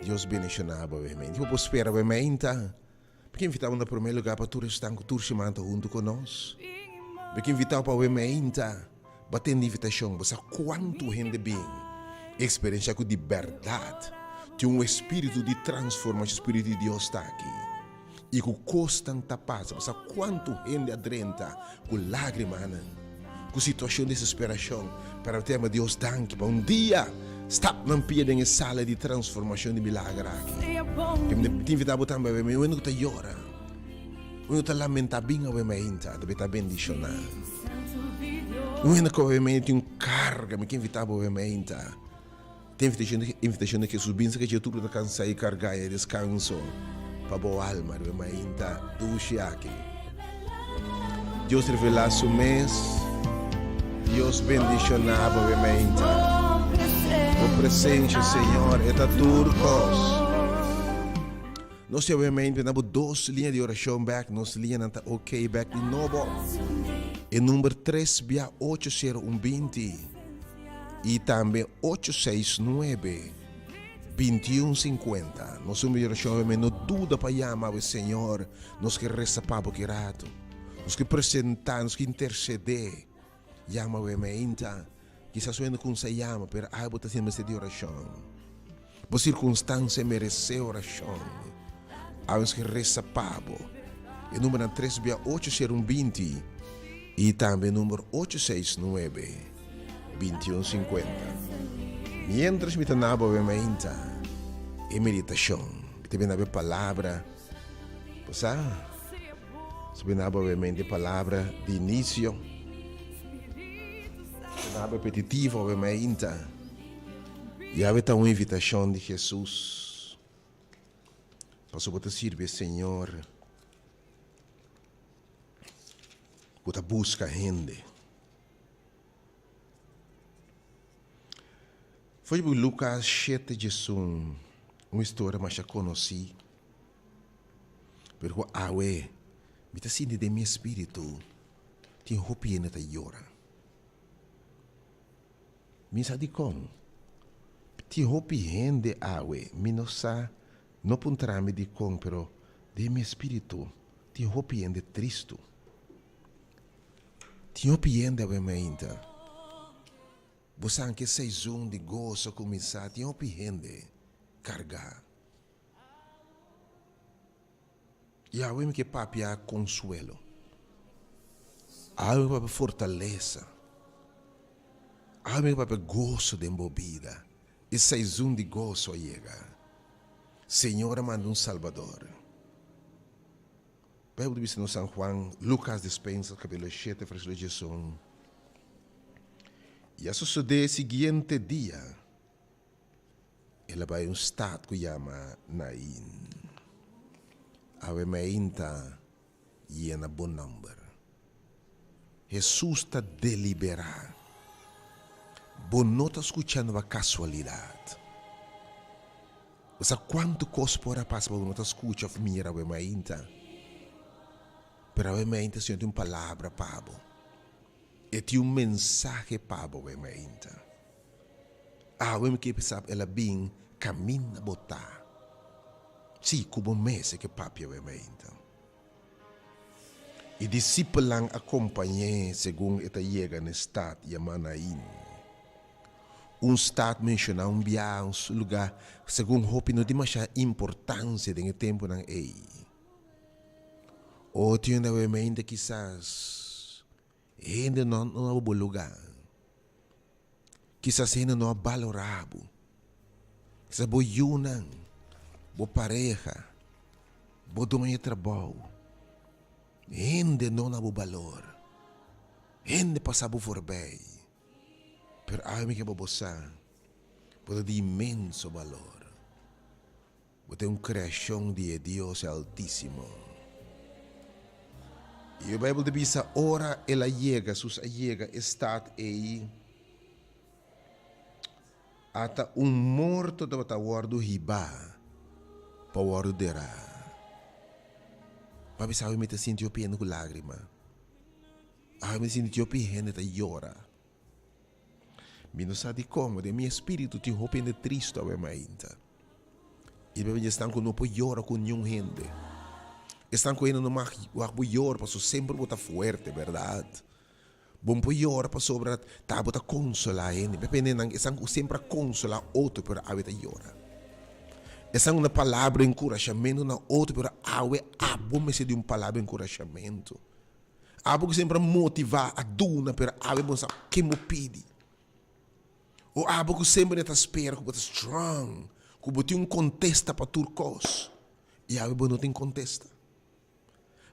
Dios bendiciona bo awe mainta. Bo por spera awe mainta. Mi ke invita bo na prome lugar pa tur esnan ku tur siman ta huntu ku nos. Mi ke invita bo pa awe mainta. Bo a tende invitashon, bo sa kuantu hende bin eksperenshá ku di bèrdat tin un espíritu di transformashon, spiritu di Dios ta aki i ku kosnan ta pasa. Bo sa kuantu hende a drenta ku lágrimanan, ku situashon di desesperashon, pero a tema Dios danki pa un dia stap nan pia den e sala di transformashon di milager aki. Mi ta invitá bo tambe awe, mi un hende ku ta yora, un hende ku ta lamentá, bin awe mainta, ta ta bendishoná. Un hende ku obviamente tin un karga, mi ke invitá bo obviamente. Tin invitashon di invitashon di Jesus, bin sa ke dje tur ku ta kansá i kargá i deskanso pa bo alma riba e mainta dushi aki. Dios revelá su mes, Dios bendishoná bo riba e mainta. Bo presensia, Señor, e ta tur kos. Nos tin obviamente na bo dos liña di oracion bek, nos liñanan ta ok bek di nobo. E number tres bia ocho sero un binti y tambe ocho seis nuebe binti un sinkuenta. Nos number di oracion obviamente no duda pa yama awe Señor, nos ke resa pa bo ki rato. Nos ke presenta, nos ke intercede. Yama awe meinta. Kisas wende kunsa yama, pero abo ta sin mester di oracion. Bo circunstancia merece oracion. Awe nos ke resa pa bo. E numbernan tres bia ocho sero un binti y tambe e number ocho seis nuebe binti un sinkuenta. Mientras mi ta na bo awe mainta e meditacion, mi ta bini na bo e palabra, bo sa? Mi ta bini na bo awe mainta e palabra di inicio. Mi ta bini na bo e petitivo awe mainta. Yawe ta un invitashon di Hesus pasobra bo ta sirbi e Señor ku ta buska hende. For di Lukas shete djesun, un historia masha konosí, pero ku awe mi ta sinti den mi espíritu tin hopi hende ta yora. Mi sa dikon. Tin hopi hende awe, mi no sa, no puntra mi dikon, pero den mi espiritu tin hopi hende tristu. Tin hopi hende awe mainta. Bo sa anke seizon di goso a kuminsá, tin hopi hende kargá. I awe mi ke papia konsuelo. Awe mi ke papia fortalesa. Awe mi ke papia goso den bo bida. E seizon di goso a yega. Señor a manda un Salbador. Bijbel ta bisa nos San Juan, Lucas Despensa, capítulo shete, versículo diesun. I a sosodé e siguiente dia. El a bai un stat ku yama Nain. Awe meinta yena bo nòmber. Hesus ta deliberá. Bo no ta skuchando pa kasualidat. Bo sa kuantu kos por a pasa pa bo no ta skucha òf mira awe meinta. Pero awe meinta Señor tin un palabra pa bo. E tin un mensahe pa bo awe meinta. Awe mi ke bisa el a bin kaminda bo ta. Sí, ku bo mes e ke papia awe mainta. E disipelnan a kompañ'é segun e ta yega na e stat yamá Nain. Un stat menshoná un biaha, un lugá segun hopi no tin masha importansia den e tempunan ei. Otro hende awe mainta kisas hende no a bo lugá. Kisas hende no a balorá bo. Kisas bo yunan, Bo pareha, bo doño trabou. Hende no na bo balor. Hende pasa bo voorbij. Pero awe mi ke pa bo sa, bo ta di inmenso balor. Bo ta un kreashon di e Dios Altísimo. I e Beibel ta bisa, ora el a yega, Hesus a yega e stat ei, ata un morto tabata wòrdu hibá pa wòrdu derá. Papi sabi mi ta sinti hopi hende ku lágrima. Awe mi ta sinti hopi hende ta yora. Mi no sa dikon, den mi espíritu tin hopi hende tristu awe mainta. I bebe esnan ku no por yora ku niun hende. Esnan ku hende no mag wak bo yora pasobra semper bo ta fuerte, bèrdat? Bo no por yora pasobra ta bo ta konsolá hende. Bebe hendenan esnan ku semper a konsolá otro pero awe ta yora. Esnan ku na palabra enkurashamentu na otro pero awe abo mester di un palabra enkurashamentu. Abo ku semper a motivá, a duna, pero awe bo no sa ken bo pidi. O abo ku semper ta spera ku bo ta strong, ku bo tin un kontesta pa tur kos, i awe bo no tin kontesta.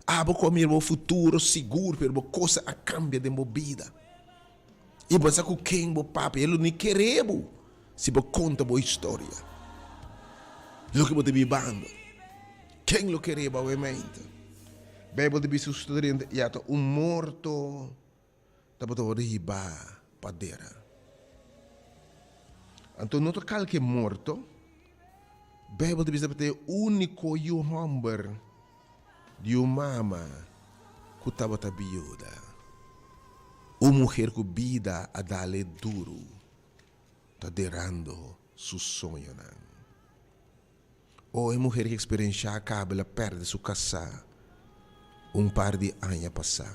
Abo ku a mira bo futuro sigur, pero bo kosa a kambia den bo bida. I bo sa ku ken bo papia, e lo ni kere bo si bo konta bo historia, loke bo ta bibando. Ken lo kere bo awe mente? Beibel ta bisa su drenta i ata un morto tabata wòrdu hibá pa dera. Anto no ta kalke morto, Beibel ta bisa tabata e úniko yu hòmber di un mama ku tabata biuda, un muher ku bida a dal e duru, ta derando su soñonan. O e muher ki eksperenshá kaba el a pèrdè su kasá un par di aña pasá.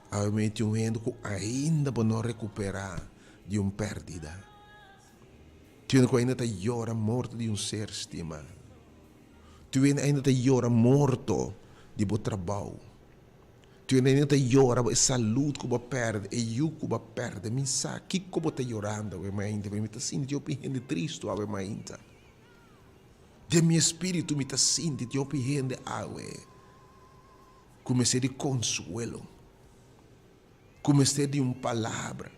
Awe mi tin un hende ku ainda bo no rekuperá di un pèrdida. Tin hende ku ainda ta yora morto di un ser stimá. Tin hende ainda ta yora morto di bo trabou. Tin hende ainda ta yora bo e salud ku bo a pèrdè, e yu ku bo a pèrdè. Mi sa kiko bo ta yorando awe mainta, pero mi ta sinti hopi hende tristu awe mainta. Den mi espíritu mi ta sinti tin hopi hende awe ku mester di konsuelo, ku mester di un palabra.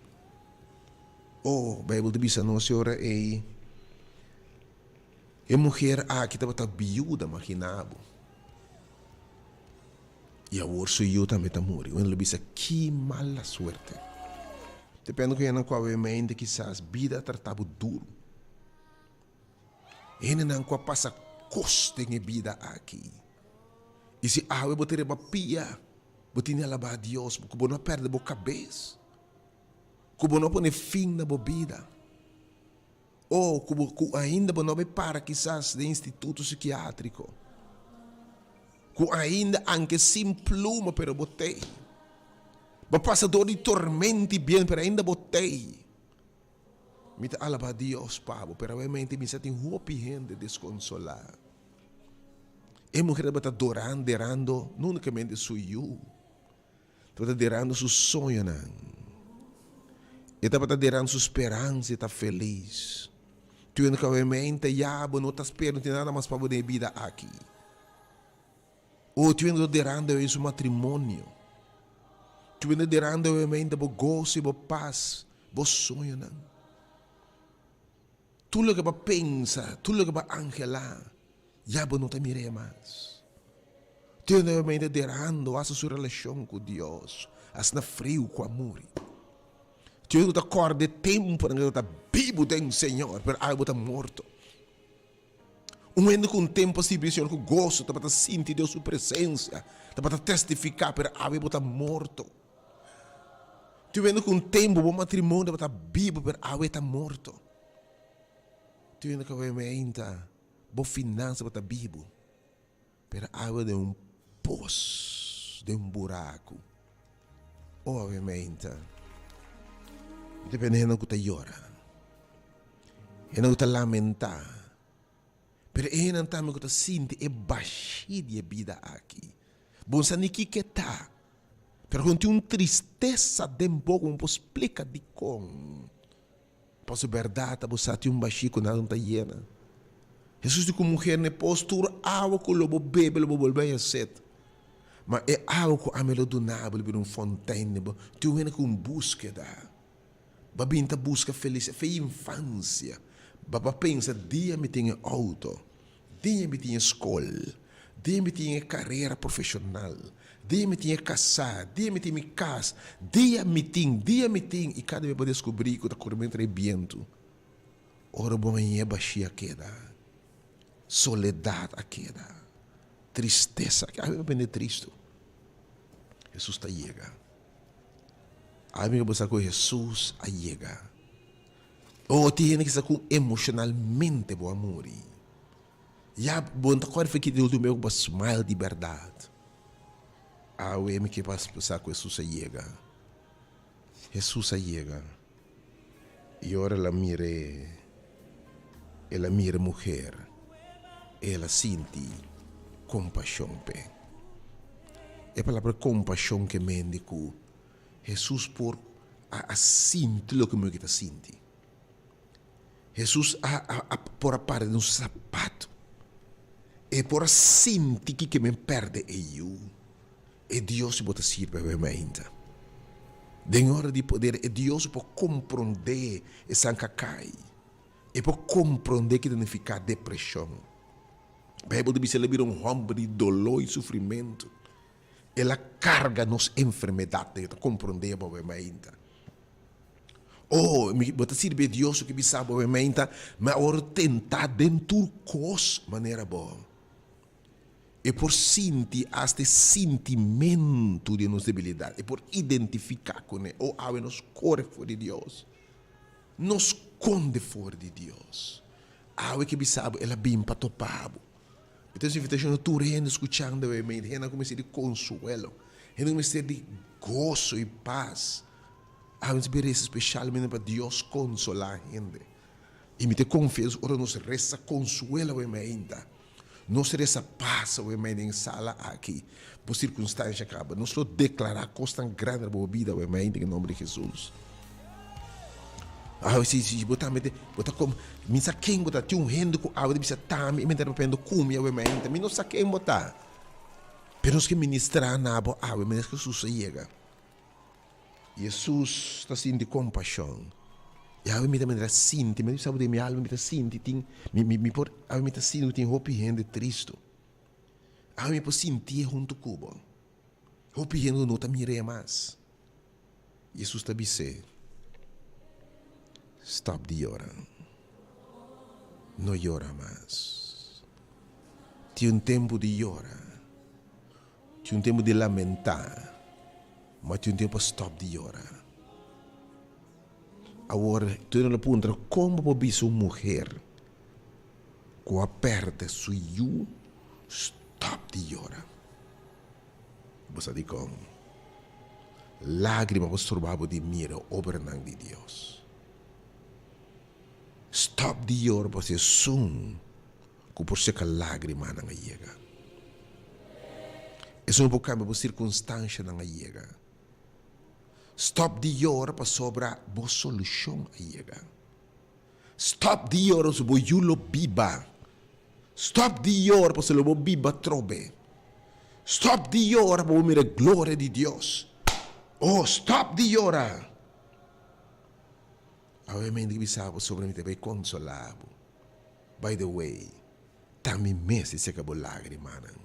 Oh, Beibel ta bisa nos e ora ei, e muher aki tabata biuda, magina bo. I awor su yu tambe ta muri. Un lo bisa, Ki mala suerte! Depende ku hende ku awe mente kisas bida a trata bo duru. Hendenan ku a pasa kos den e bida aki. I si awe bo ta riba pia, bo tin di alabá Dios ku bo no a pèrdè bo kabes, ku bo no a pone fin na bo bida, o ku bo ku ainda bo no a bai para kisas den instituto sikiátriko, ku ainda anke sin pluma pero bo t'ei. Bo a pasa dor di tormenta i bien pero ainda bo t'ei. Mi ta alabá Dios pa bo, pero awemente mi sa tin hopi hende deskonsolá. E muher tabata dorando, derando no únikamente su yu, tabata derando su soñonan, e tabata derando su speransa, e ta felis. Teniendo ku awemente ya bo no ta spera, no tin nada mas pa bo den e bida aki. O teniendo derando awe su matrimonio, teniendo derando awemente bo goso i bo pas, bo soñonan. Tur loke bo a pensa, tur loke bo a anhelá, ya bo no ta mir'é mas. Teniendo awemente derando hasta su relashon ku Dios, asina friu ku a muri. Teniendo ku ta kòrda e tempunan ku bo ta bibu den Señor, pero awe bo ta morto. Un hende ku un tempu a sirbi e Señor ku goso, tabata sinti Dios su presensia, tabata testifiká, pero awe bo ta morto. Tin hende ku un tempu bo matrimonio tabata bibu, pero awe ta morto. Tin hende ku awe meinta bo finansa tabata bibu, pero awe den un pos, den un buraku. Oh, awe meinta, mi ta bende hende ku ta yora. Hende ku ta lamentá, pero e hendenan tambe ku ta sinti e bashí di e bida aki. Bo no sa ni kiko e ta, pero ku tin un tristesa den bo ku bo no por splika dikon. Pasobra bèrdat bo sa tin un bashí ku nada no ta yena. Hesus di ku muher n'e pos, Tur awa ku lo bo bebe lo bo bolbe haña set. Ma e awa ku ami lo duna bo lo bira un fontein den bo. Tin un hende ku un búskeda. Bo a bin ta buska felisidat fe infansia. Bo a pensa, Dia mi tin e outo, dia mi tin e skol, dia mi tin e karera profeshonal, dia mi tin e kasá, dia mi tin mi kas, dia mi tin, dia mi tin. I kada bes bo a deskubrí ku ta kore mentra e bientu. Ora bo hañ'é bashí a keda, soledat a keda, tristesa a keda. Ami a bende tristu. Hesus ta yega. Ami a bisa ku Hesus a yega. Oh, tin hende ki sa ku emoshonalmente bo a muri. Ya bo no ta kòrda ki di ultimo bes ku bo a smile di bèrdat. Awe mi ke pa sa ku Hesus a yega. Hesus a yega. I ora el a mir'é, el a mira e muher, el a sinti kompashon p'e. E palabra kompashon ke mende ku Hesus por a sinti loke muher ta sinti. Hesus a por a para den su sapato. E por a sinti kiko men pèrdè e yu. E Dios bo ta sirbi awe mainta. Den ora di poder e Dios por komprondé esan ka kai. E por komprondé ki ta nifiká depreshon. Beibel ta bisa el a bira un hòmber di doló i sufrimentu. El a karga nos enfermedatnan. E ta komprondé bo awe mainta. Oh, mi, bo ta sirbi e Dios ku bisa bo awe mainta, mi a wòrdu tentá den tur kos manera bo. E por sinti asta e sintimentu di nos debilidat. E por identifiká kuné. O awe nos kore for di Dios. No skonde for di Dios. Awe ke bisa bo, el a bin pa topa bo. Mi ta hasi invitashon na tur hende skuchando awe mei, hende ku mester di konsuelo, hende ku mester di goso i pas. Awe nos a resa speshalmente pa Dios konsolá hende. I mi ta konfia ora nos resa konsuelo awe meinta. Nos resa pasa awe mei den sala aki, bo sirkunstansha kaba. Nos lo deklará kosnan grandi na bo bida awe mei den e nomber di Hesus. Awe si si bo tambe te bo ta kom mi sa ken bo ta tin un hende ku awe ta bisa tambe i mi ta papia ku mi awe mei mi no sa ken bo ta pero nos ke ministrá na bo awe mei Hesus a yega. Hesus ta sinti kompashon. I awe mi ta manera sinti, mi sa bo den mi alma mi ta sinti tin, mi mi mi por, awe mi ta sinti ku tin hopi hende tristu. Awe mi por sintié huntu ku bo. Hopi hende ku no ta mir'é mas. Hesus ta bis'é, Stòp di yora. No yora mas. Tin un tempu di yora. Tin un tempu di lamentá, ma tin un tempu pa stòp di yora. Awor, tur hende lo puntra, Kon bo por bisa un muher ku a pèrdè su yu stòp di yora? Bo sa dikon? Lágrima por stroba bo di mira obranan di Dios. Stòp di yora pasobra esun ku por seka lágrimanan a yega. Esun por kambia bo sirkunstanshanan a yega. Stòp di yora pasobra bo solushon a yega. Stòp di yora pasobra bo yu lo biba. Stòp di yora pasobra lo bo biba atrobe. Stòp di yora pa bo mira e gloria di Dios. Oh, stòp di yora! Awe mi hende bisa bo pasobra mi ta bai konsolá bo. By the way, ta mi mes di seka bo lagrimanan.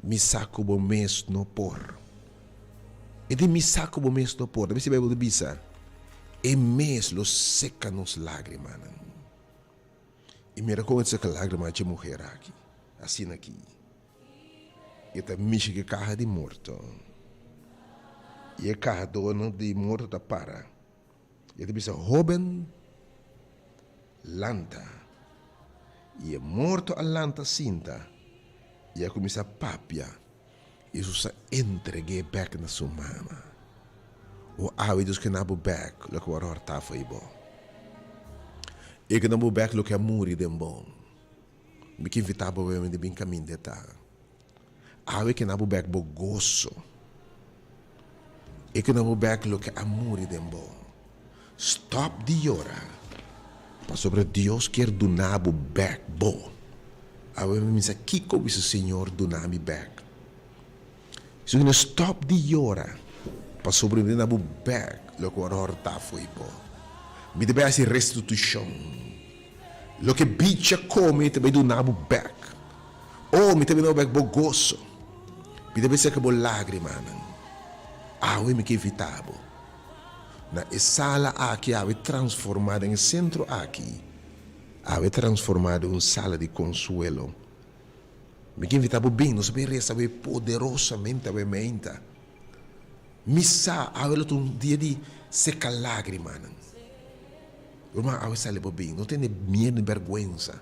Mi sa ku bo mes no por. E di mi sa ku bo mes no por. Ta mester Bijbel ta bisa, E mes lo seka nos lagrimanan. I mira kon e ta seka lagrima dje muher aki, asina aki. E ta mishi ku e kaha di morto. I e kahadónan di morto ta para. E ta bisa, Hóben, lanta. I e morto a lanta sinta i a kuminsá papia. Hesus a entreg'é bèk na su mama. O awe Dios ke na bo bèk loke bo a ròrtá fo'i bo. E ke na bo bèk loke a muri den bo. Mi ke invitá bo awe di bin kaminda e ta. Awe ke na bo bèk bo goso. E ke na bo bèk loke a muri den bo. Stòp di yora. Pasobra Dios kier duna bo bek bo. Awe mi misa kiko bisa Señor duna mi bek. Si bo stop di yora pasobra mi ta duna bo bek loke bo a horta fo'i bo. Mi ta bai hasi restitushon. Loke bichi a kome mi ta bai duna bo bek. Oh, mi ta bai duna bo bek bo goso. Mi ta bai seka bo lagrimanan. Awe mi ke invita bo. Na e sala aki awe transformá den e sentro aki awe transformá den un sala di konsuelo. Mi ke invitá bo bin, nos a bin resa awe poderosamente awe meinta. Mi sa awe lo ta un dia di seka lágrimanan. Ruman awe sali bo bin, no tene miedu ni bèrgwensa.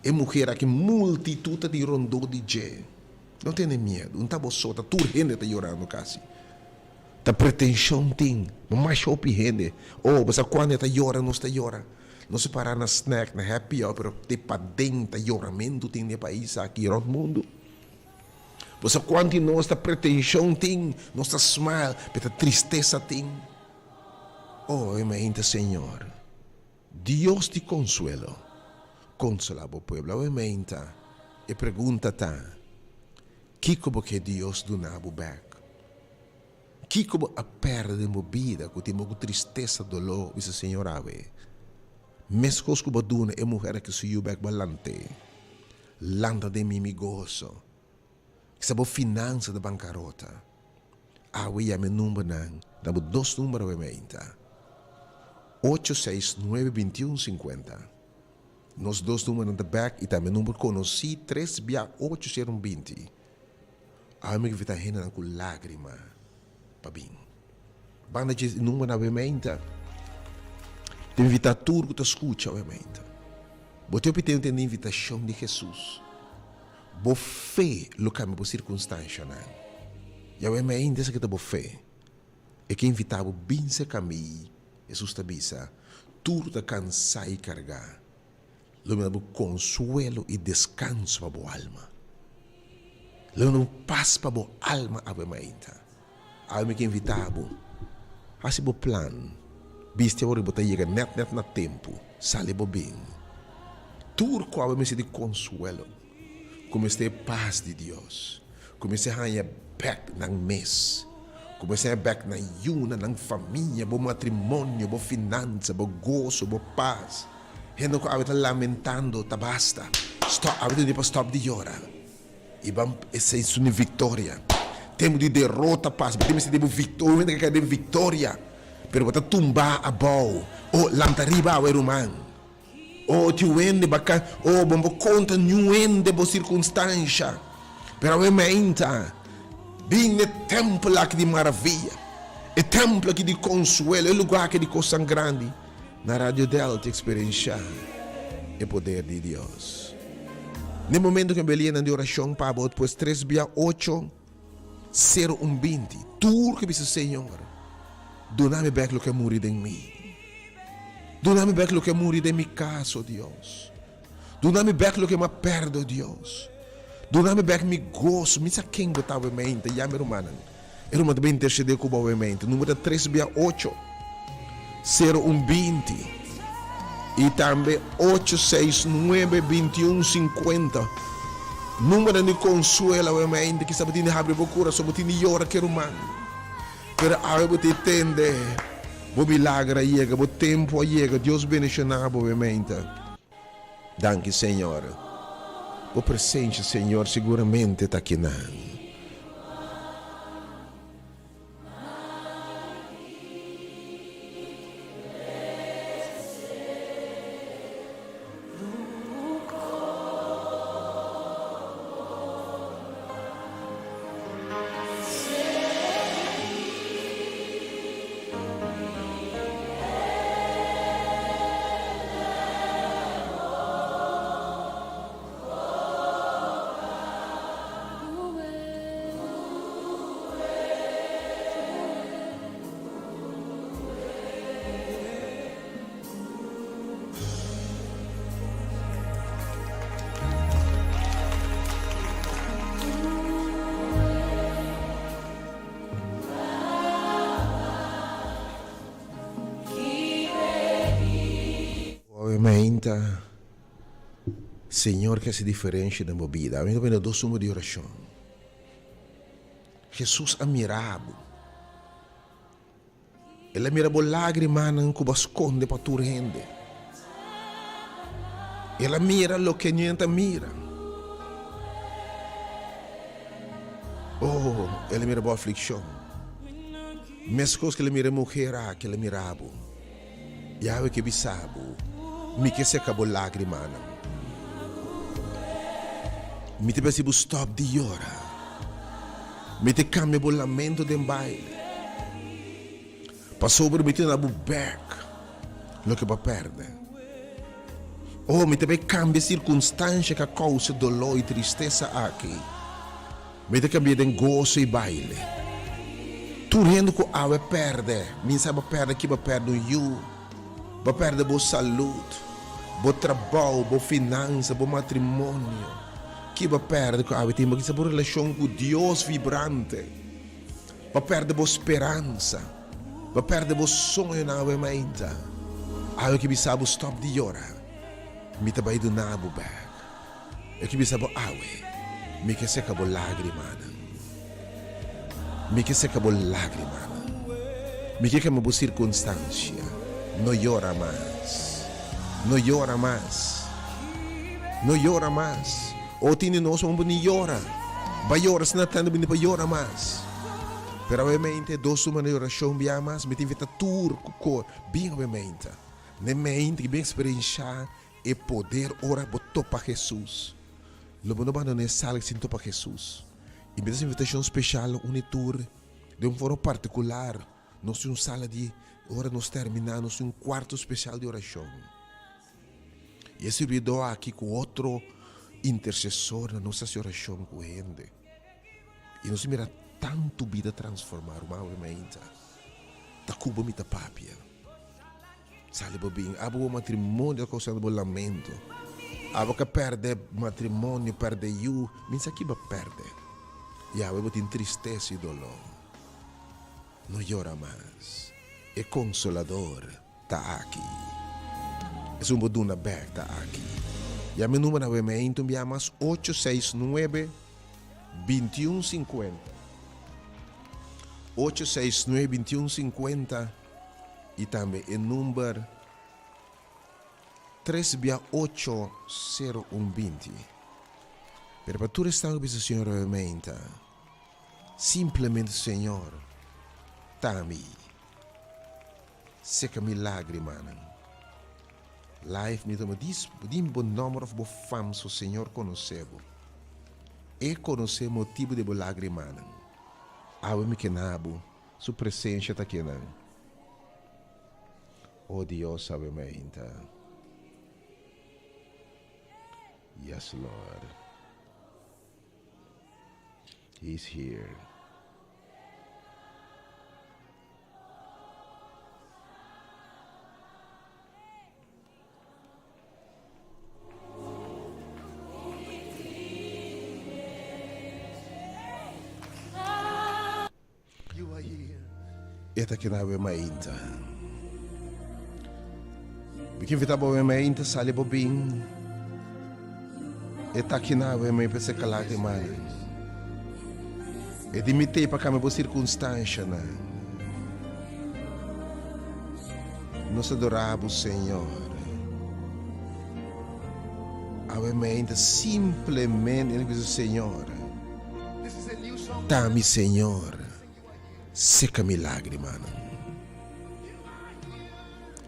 E muher aki multitut ta di rondó di dje. No tene miedu, un ta bo so, ta tur hende ta yorando kasi. Ta pretenshon tin, ma masha hopi hende, oh, bo sa cuando e ta yora, nos ta yora. Nos a para na snack, na happy hour, pero te paden ta yoramentu tin den e pais aki rond mundu. Bo sa cuantu di nos ta pretenshon tin, nos ta smile, pero ta tristesa tin. Oh, e mainta Señor, Dios di consuelo, consola bo pueblo. Awe mainta, e pregunta ta, Kiko bo ke Dios duna bo bek? Kiko bo a perde den bo bida ku tin bo ku tristesa, doló? Bisa Señor awe, Meskos ku bo a duna e muher aki su yu bek, bo a lant'é. Lanta den mi mi goso. Kisa bo finansa ta bankarota. Awe yama e numbernan, na bo dos number awe meinta, Ocho seis nuebe bintiun sinkuenta. Nos dos numbernan ta bek i tambe number konosí tres bia ocho sero un 20. Awe mi invitá hendenan ku lágrima pa bin. Banda dje numbernan awe meinta. Ta invitá tur ku ta skucha awe meinta. Bo tin opi tende invitashon di Hesus. Bo fe lo kambia bo sirkunstanshanan. I awe meinta esaki ta bo fe. E ke invitá bo bin serka mi. Hesus ta bisa, Tur ta kansá i kargá, lo mi da bo konsuelo i deskanso pa bo alma. Lo mi da bo pas pa bo alma awe mainta. Awe mi ke invitá bo, hasi bo plan, bisti awor bo ta yega nèt nèt na tempu, sali bo bin. Tur ku awe mester di konsuelo, ku mester e pas di Dios, ku mester haña bèk nan mes, ku mester haña bèk nan yunan, nan famia, bo matrimonio, bo finansa, bo goso, bo pas. Hende ku awe ta lamentando, ta basta. Stòp, awe ta un dia pa stòp di yora i ban esei su ni viktoria. Tempu di derota pasa, bo tin mester di bo viktoria, hende ke kai den viktoria, pero bo ta tumbá abou. O, lanta riba awe, ruman. Oh, tin un hende bakan. Oh, bo no por konta niun hende bo sirkunstansha. Pero awe meinta, bin n'e tèmpel aki di maravia, e tèmpel aki di konsuelo, e lugá aki di kosnan grandi, na Radio Delta eksperenshá e poder di Dios. N'e momento ku e belianan di orashon pa bo, pues tres bia ocho, sero un 20, tur ku bisa, Señor, duna mi bèk loke a muri den mi. Duna mi bek loke a muri den mi kas, o Dios. Duna mi bek loke mi a perde, o Dios. Duna mi bek mi goso. Mi sa ken bo ta awe mente. Yama e rumannan. E ruman ta bin intercede ku bo awe mente. Numero ta tres bia ocho, sero un 20. I tambe ocho seis nuebe 21 50. Numberonan di konsuelo awe mente. Kisa bo tin di habri bo kurason, bo tin di yora ku e ruman. Pero awe bo ta tende, bo milager a yega, bo tempu a yega, Dios bendiciona bo obviamente. Danki Señor. Bo presencia Señor seguramente ta akinan. mainta Señor ke hasi diferensha den bo bida. Ami ta pone dos number di orashon. Hesus a mira bo. El a mira bo lágrimanan ku bo a skonde pa tur hende. El a mira loke niun ta mira. Oh, el a mira bo aflikshon. Meskos ku el a mira e muher aki, el a mira bo. Yahweh ke bisa bo, Mi ke seka bo lágrimanan. Mi ta besi bo stòp di yora. Mi ta kambia bo lamento den baile. Pasobra mi ta duna bo bèk loke bo a pèrdè. Oh, mi ta bai kambia sirkunstansha ku a kousa doló i tristesa aki. Mi ta kambia den goso i baile. Tur hende ku awe pèrdè, mi sa bo pèrdè ki bo pèrdè un yu, bo pèrdè bo salud, bo trabou, bo finansa, bo matrimonio. Ki bo pèrdè ku awe tin bo kisa bo relashon ku Dios vibrante. Bo pèrdè bo speransa, bo pèrdè bo soñonan awe mainta. Awe ki bisa bo stòp di yora, mi ta bai duna bo bèk. E ki bisa bo awe, Mi ke seka bo lágrimanan. Mi ke seka bo lágrimanan. Mi ke kambia bo sirkunstansia. No yora mas. No yora mas. No yora mas. O tin di nos un bo ni yora. Ba yora si na tende bo ni pa yora mas. Pero awe mente dos suma di orashon bia mas mi ta invita tur ku kor bin awe mente. Ne mente ki bin eksperensha E poder ora bo topa Hesus. Lo bo no bandona e sala sin topa Hesus. I mi ta hasi invitashon speshal na uni tur den un forma partikular. Nos tin un sala di ora nos terminá nos tin un kuarto speshal di orashon. I e sirbidó aki ku otro intersesornan nos ta hasi orashon ku hende. I nos a mira tantu bida transformá, ruman awe mainta. Ta ku bo mi ta papia. Sali bo bin. Abo bo matrimonio ta causando bo lamento. Abo ka perde matrimonio, perde yu. Min sa ki bo perde. Yahweh bo tin tristesa y dolor. No yora mas. E Consolador ta aki. Esun bo duna bek ta aki. Yama e number na wmeinto un bia mas ocho seis nuebe bintiun sinkuenta. Ocho seis nuebe bintiun sinkuenta. I tambe e number tres bia ocho sero un 20. Pero pa tur esnan ku bisa Señor obviamente, simplemente Señor ta mi, seka mi lagrimanan. Live mi tuma dis di bo nomber of bo fam so Señor konosé bo. E konosé motibu di bo lagrimanan. Awe mi kena bo. Su presencia ta kinan. Oh Dios sabe mainta. Yes Lord. He's here. E ta keda awe mainta. Mi ke invita bo awe mainta sali bo bin. E ta kina awe mai pa seka lagrimanan. E di mi tei pa kambia bo sirkunstanshanan. Nos adora bo Señor. Awe mainta simplemente nos bisa Señor. Ta mi Señor, seca mi lagrimanan.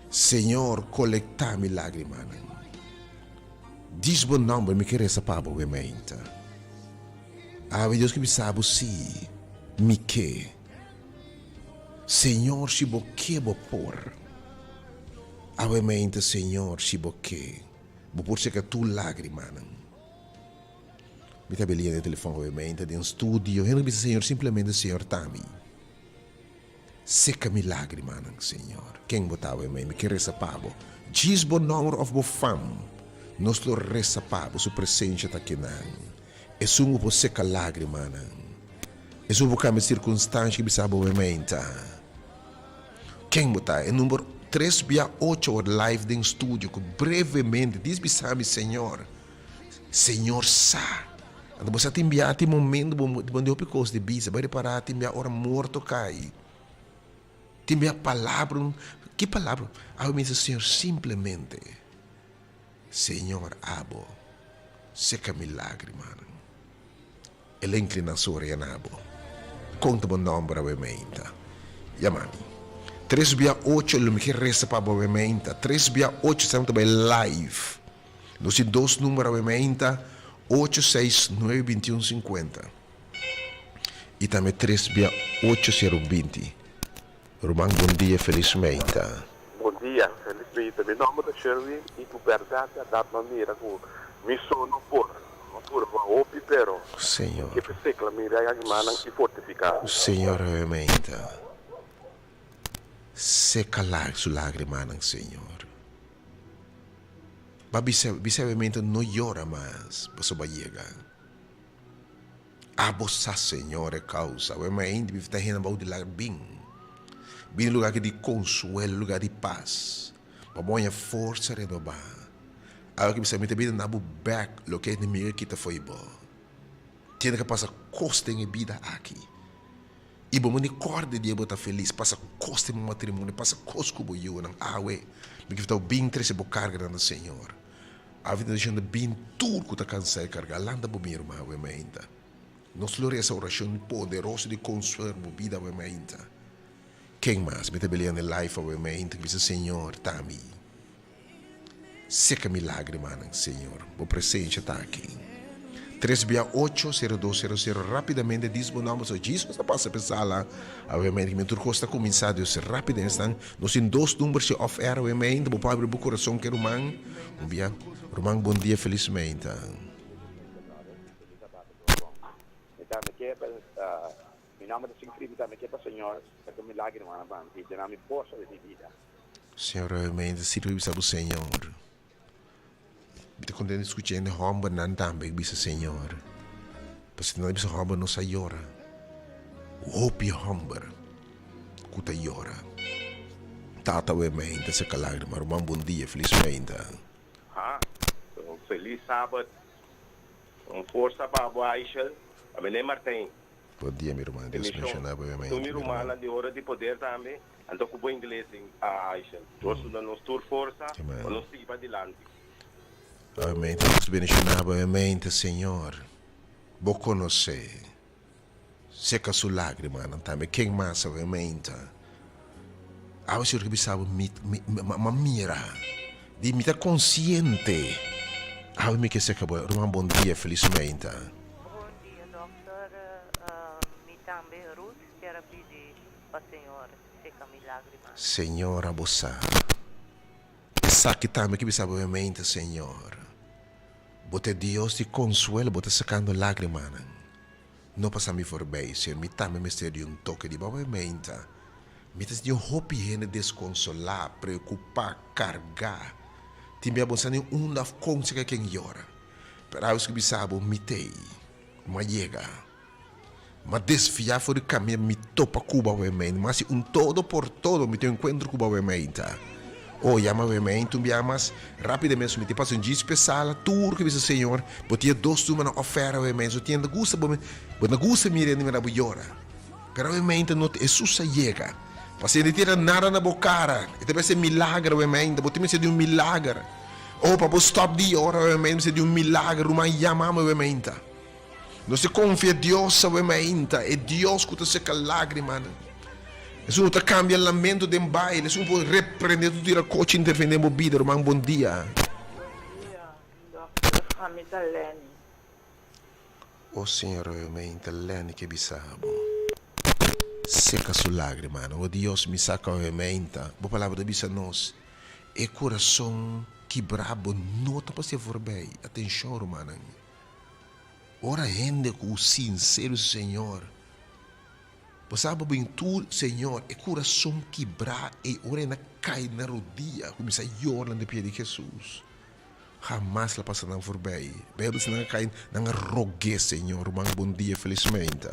Señor, colecta mi lagrimanan. Dis bo nomber, mi ke reza pa bo we mainta. Awe Dios ke bisa bo si, mi ke. Señor, si bo ke bo por. Awe mainta, Señor, si bo ke, bo por seca tur lagrimanan. Mi ta belia den telefon obviamente den studio. Hende bisa Señor simplemente Señor ta mi. Seca mi lagrimanan Señor. Ken bo ta awe mi ke resa pa bo. Djis bo nomber of bo fam. Nos lo resa pa bo. Su presencia ta kinan. Esun ku por seca lagrimanan. Esun ku por cambia circunstancia bisa bo awe meinta. Ken bo ta? E number. Tres bia ocho or live den studio ku brevemente dis bisa mi Señor, Señor sa. Anto bo sa tin bia tin momento bo bo di hopi kos di bisa, bo repará tin bia ora morto kai. Tin bia palabra, ki palabra? Awe mi bisa Señor simplemente, Señor abo seka mi lágrimanan. El a inclina su orea na bo. Con ta bo nomber awe meinta? Yama mi. Tres bia ocho lo mi ke reza pa bo awe meinta. Tres bia ocho esaki ta bai live. Nos tin dos number awe meinta, ocho seis nuebe bintiun sinkuenta i tambe tres bia ocho sero binti. Ruman bon dia felis meinta. Bon dia, felis meinta. Mi nomber ta Sherwin y cu berdad berdad m'a mira cu mi so no por. M'a purba hopi pero Señor. ke secla mi lágrimanan y fortifica mi. Señor awe meinta. Seca su lágrimanan Señor. Ba bisa bisa awe meinta no yora mas pasobra ba yega. Abo sa Señor e causa. Awe mainta mi ta henda bou di laga bin. Bin lugar aki di consuelo, lugar di paz. Pa bo haña forsa renoba. Awe ki bisa mi ta bini na bo bek loke e enemigo a kita fo'i bo. Tiene ke pasa cos den e bida aki. I bo muni corda di e bo ta feliz. Pasa cos den bo matrimonio, pasa cos cu bo yunan. Awe mi ke ta bin trece bo carganan na Señor. Awe ta diciendo bin tur cu ta cansa y carga, lanta bo mi hermano awe mainta. Nos lo reza oracion poderoso di consuelo bo bida awe mainta. Ken mas? Mi ta belian e life awe mainta ki bisa Señor ta mi. Seca mi lagrimanan Señor, bo presencia ta aki. Tres bia ocho, sero dos, sero sero, rapidamente dis bo nomber, so Jesus a pasa p'e sala awe mainta, kimen tur cos ta cuminsa, Dios rapidamente esnan. Nos tin dos number si off air awe mainta, bo por abri bo corazon ke ruman un bia. Ruman bon dia felis mainta. Mi tambe ke pa mi nomber ta Siegfried mi tambe ke pa Señor saka mi lágrimanan pa mi i duna mi forsa den mi bida. Señor awe mainta sirbi bisa bo Señor. Mi ta contento di scucha hende hombernan tambe bisa Señor. Pasobra nan ta bisa homber no sa yora. Hopi homber cu ta yora. Tata awe mainta seca lagrima. Ruman bon dia, feliz mainta. Ha, un feliz sabad. Un forsa pa bo Aishel. Pa Meneer Martijn. Bon dia mi ruman, Dios bendiciona bo awe mainta Tur mi mi ruman. rumannan di Ora di Poder tambe. Anto ku bo ingles Aishel. Dios duna nos tur forsa pa nos sigui padilanti. Amen. Dios bendiciona bo mente Señor. Bo conoce. Seca su lagrimanan tambe. Ken mas awe mente? Awe Señor ke bisa bo mi mi ma mira. Di mi ta consciente. Awe mi ke seca bo. Ruman bon dia feliz mente. Bon dia dokter mi tambe Ruth kier a pidi pa Señor seca mi lagrimanan. Señor abo sa. Esaki tambe ke bisa bo mente Señor. Bo ta e Dios di consuelo bo ta secando lagrimanan. No pasa mi forbij, Señor, mi tambe mester di un toke di bo meinta. Mi ta sinti hopi hende desconsolá, preocupá, cargá. Tin bia bo sa ni unda of con si ka ken yora. Pero awe su bisa bo, mi t'ei. M'a yega. M'a desviá for di camia, mi topa cu bo awe meinta. M'a haci un todo por todo, mi tin un encuentro cu bo awe meinta. Oh, yama awe meinta un bia mas rapidamente su mi tin pasa un djis p'e sala, tur ke bisa Señor, bo tin e dos lumanan ofer awe meinta, su tin ta gusta bo, bo ta gusta mira hende mira bo yora. Pero awe meinta no ta, Hesus a yega. Pasobra e no tira nada na bo cara, e ta bisa milager awe meinta, bo tin mester di un milager. Oh, pa bo stop di yora awe meinta, mester di un milager, ruman yama mi awe meinta. Nos ta konfia Dios awe mainta, e Dios ku ta seka lágrimanan. Esun ku ta kambia lamento den baile, esun ku por reprende tur tira kochi interveni den bo bida. Ruman, bon dia. Bon dia, Dòkter. Ami ta Lenny. O Señor, awe mainta Lenny ke bisa bo, seka su lágrimanan. O Dios, mi sa ku awe mainta bo palabra ta bisa nos, e kurason kibrá bo no ta pas'é forbei. Atenshon, rumannan. Ora hende ku sinsero Señor, bo sa bo bin tur Señor e kurason kibrá ei ora e na kai na rodia kuminsá yora na pia di Hesus hamas la pasa nan forbei. Beibel si nan a kai nan a rog'é Señor. Ruman bon dia felismente.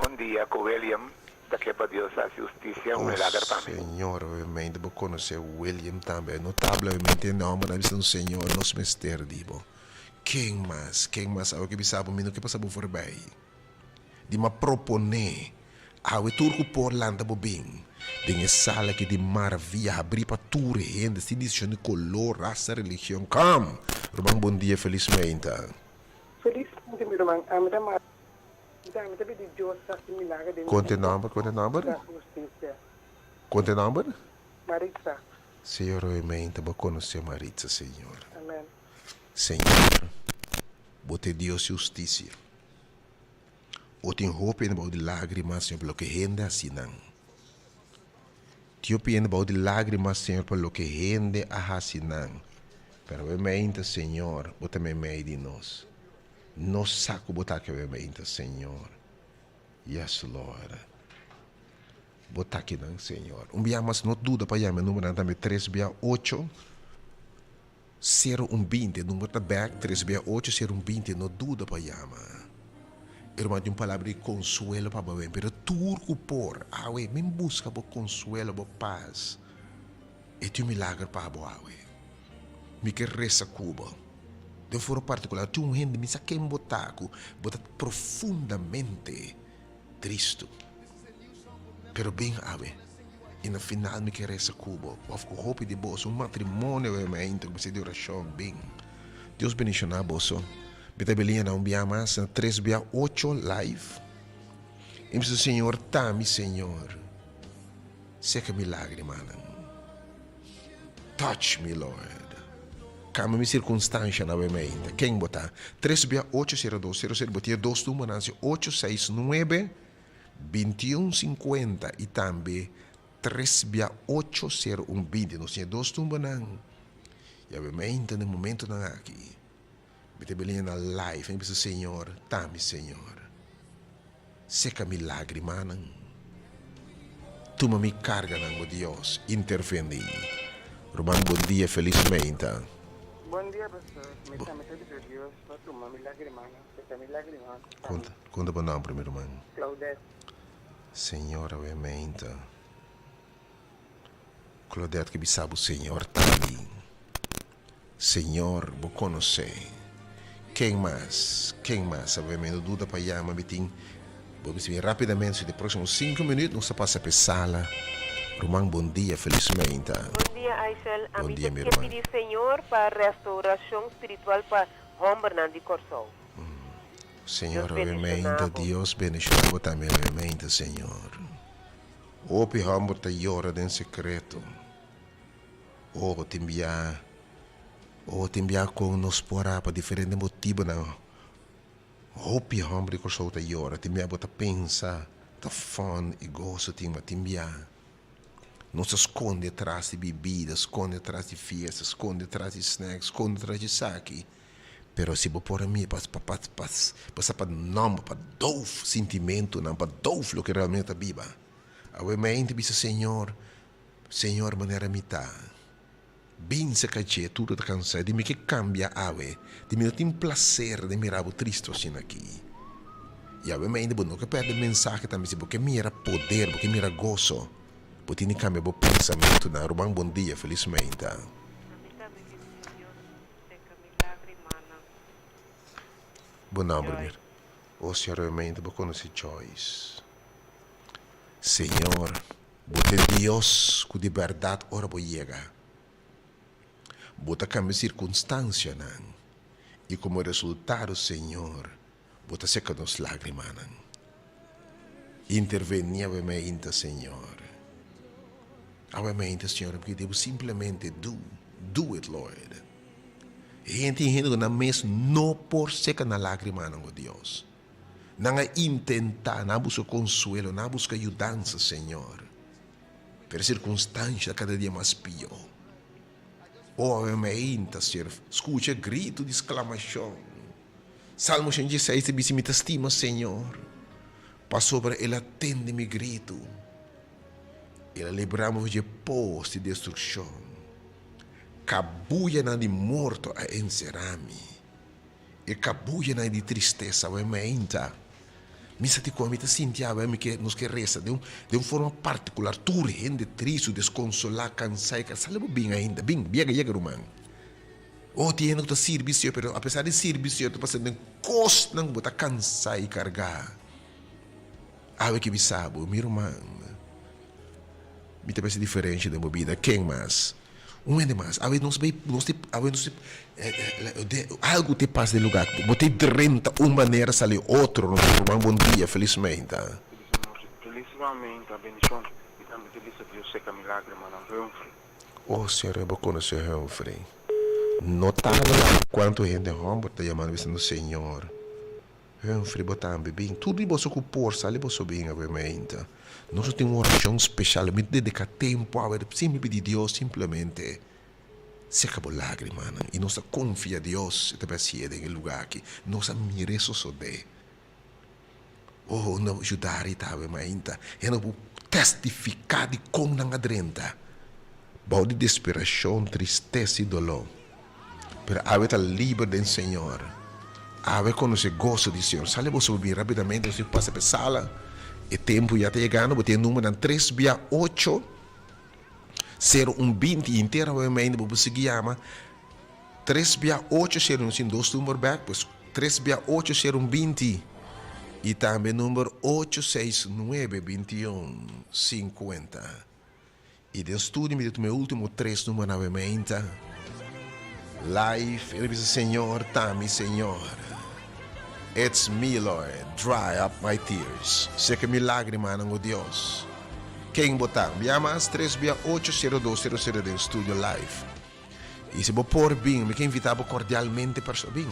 Bon dia ku William. Ta ke pa Dios hasi hustisia un Oh milager pa mi. Señor, obviamente bo conoce William tambe. No ta habla obviamente e nomber, ta bisa un Señor, nos mester di bo. Ken mas? Ken mas awe ke bisa bo mi no ke pasa bo voorbij. Di m'a propone, awe tur ku por lanta bo bin den e sala aki di maravia habrí pa tur hende sin distinshon di kolor, rasa, religion. Come! Ruman bon dia, felis meinta. Felis meinta mi ruman, ami ta Maria. Mi ta pidi Dios hasi milager den mi Konta e bida nomber, konta e nomber? i hasi hustisia. Konta e nomber? Maritza. Señor oe meinta bo konosé Maritza, Señor. Amen. Señor, bo ta e Dios di hustisia. O tin hopi hende bou di lágrima, Señor, pa loke hende a hasi nan. Tin hopi hende bou di lágrima, Señor, pa loke hende a hasi nan. Pero awe meinta, Señor, bo ta meimei di nos. Nos sa ku bo ta aki awe meinta, Señor. Yes, Lord. Bo ta akinan, Señor. Un bia mas, no duda pa yama e numbernan tambe, tres bia ocho, sero un binti. E number ta bek, tres bia ocho, sero un binti. No duda pa yama. E ruman tin un palabra di konsuelo pa bo awe, pero tur ku por, awe, min buska bo konsuelo, bo pas. E tin un milager pa bo awe. Mi ke resa ku bo. Den forma partikular, tin un hende, mi sa ken bo ta, ku bo ta profundamente tristu. Pero bin awe, i na final mi ke resa ku bo, òf ku hopi di boso, un matrimonio awe mainta ku mester di orashon, bin. Dios bendishoná boso. Mi ta beliña na un bia mas, na tres bia ocho live. I mi bisa, Señor, ta mi Señor. Seka mi lágrimanan. Touch me, Lord. Kambia mi sirkunstanshanan awe mainta. Ken bo ta? Tres bia ocho sero dos sero sero. Bo tin e dos numbernan si ocho seis nuebe bintiun sinkuenta i tambe tres bia ocho sero un binti. Nos tin e dos numbernan. I awe mainta na e momentonan aki mi ta bini na live i mi bisa, Señor, ta mi Señor. Seka mi lagrimanan. Tuma mi karganan, bo Dios, intervení. Ruman bon dia felis meinta. Bon dia pastor, mi tambe ta pidi Dios pa tuma mi lagrimanan, seka mi lagrimanan pa mi. Konta, konta bo nomber mi ruman. Claudette. Señor awe meinta. Claudette ke bisa bo Señor tambi. Señor bo conoce. Ken mas? Ken mas? Awe mi no duda pa yama mi tin bo bisa mi rapidamente si de proximo cinco minuut nos ta pasa pa e sala. Ruman bon dia felis meinta. Bon dia Aishel, Bon ami dia ta mi ke ruman. pidi Señor pa restauracion spiritual pa hombernan di Corsou. Señor Dios awe bendiciona meinta bo. Dios bendiciona bo tambe awe meinta Señor. Hopi homber ta yora den secreto. Oh, tin bia, oh, tin bia kon nos por a pa diferente motibonan. Hopi hòmber di Kòrsou ta yora, tin bia bo ta pensa ta fòn i goso tin, ma tin bia nos ta skonde tras di bibida, skonde tras di fiesta, skonde tras di snacks, skonde tras di esaki. Pero si bo por a mira pa pa pa pa sa pa nòmber, pa douf sintimentunan, pa douf loke realmente ta biba. Awe mente bisa Señor, Señor manera mi ta bin cerca dje tur ta cansa di mi ke cambia awe di mi no tin placer di mira bo tristo asina aki y awe mainta bo no ke perde mensahe tambe si bo ke mira poder bo ke mira goso bo tin di cambia bo pensamentonan ruman bon dia feliz mainta. Ami tambe ke bisa Dios seca mi lagrimanan. Bo nomber Joyce. mi Oh Señor awe mainta bo conoce Joyce Señor. Bo ta e Dios ku di bèrdat ora bo yega. Bo ta kambia sirkunstansianan i komo resultado, Señor, bo ta seka nos lágrimanan. Intervení awe mainta, Señor. Awe mainta, Señor, mi pidi bo simplemente do, do it, Lord. Hende tin hende ku nan mes no por seka nan lágrimanan, o Dios. Nan a intentá, nan a buska konsuelo, nan a buska yudansa, Señor. Pero e sirkunstansha ta kada dia mas pió. O awe meinta, Señor, skucha e gritu di sklamashon. Salmo 86 ta bisa, Mi ta stima Señor, pasobra El a tende mi gritu. El a libra mi for dje pos di destrukshon. Kabuyanan di morto a enserá mi. E kabuyanan di tristesa awe meinta. Mi sa di kon mi ta sinti awe, mi ke, nos ke resa den un, den un forma partikular. Tur hende tristu, deskonsolá, kansá i kansá. Sali bo bin ainda, bin, yega, yega ruman. Oh, tin hende ku ta sirbi Señor, pero apesar di sirbi Señor ta pasa den kosnan ku bo ta kansá i kargá. Awe ke bisa bo, mi ruman, mi ta mester diferensha den bo bida. Ken mas? Un hende mas. Awe nos bai, nos te, awe nos te, algu te pasa den lugar. Bo te drenta un manera sali otro. Nos ruman bon dia, felis meinta. Felis meinta, bendishon. Mi tambe te bisa Dios seka mi lágrimanan, Humphrey. Oh Señor, bo conoce Humphrey. No tabata cuanto hende homber ta yamando bisando Señor, Humphrey bo tambe bin. Tur di boso cu por sali boso bin awe mainta. Nos lo tin un oracion special. Mi ta dedica tempo awe simple pidi Dios simplemente seca bo lagrimanan y nos ta confia Dios e ta bay haci'e den e lugar aki. Nos a mir'e sosode. Oh, no juda rita awe mainta. Hende por testifica di con nan a drenta bao di desperacion, tristesa y dolor. Pero awe ta liber den Señor. Awe conoce gozo di Señor. Sali boso por bin rapidamente, nos tin pasa pa e sala. E tempo ya ta yegando, bo tin e numbernan tres bia ocho, sero un binti. Y henter awe mainta bo por sigui yama tres bia ocho sero, nos tin dos number bek, pues tres bia ocho sero un binti y tambe number ocho seis nuebe binti un sinkuenta. Y den studio mi ta tuma e ultimo tres numbernan awe mainta live. El a bisa, Señor, ta mi Señor. It's me, Lord, dry up my tears. Seka mi lagrimanan, o Dios. Ken bo ta? Bia mas tres bia ocho sero dos sero sero den studio live. Y si bo por bin, mi ke invita bo cordialmente perso bin.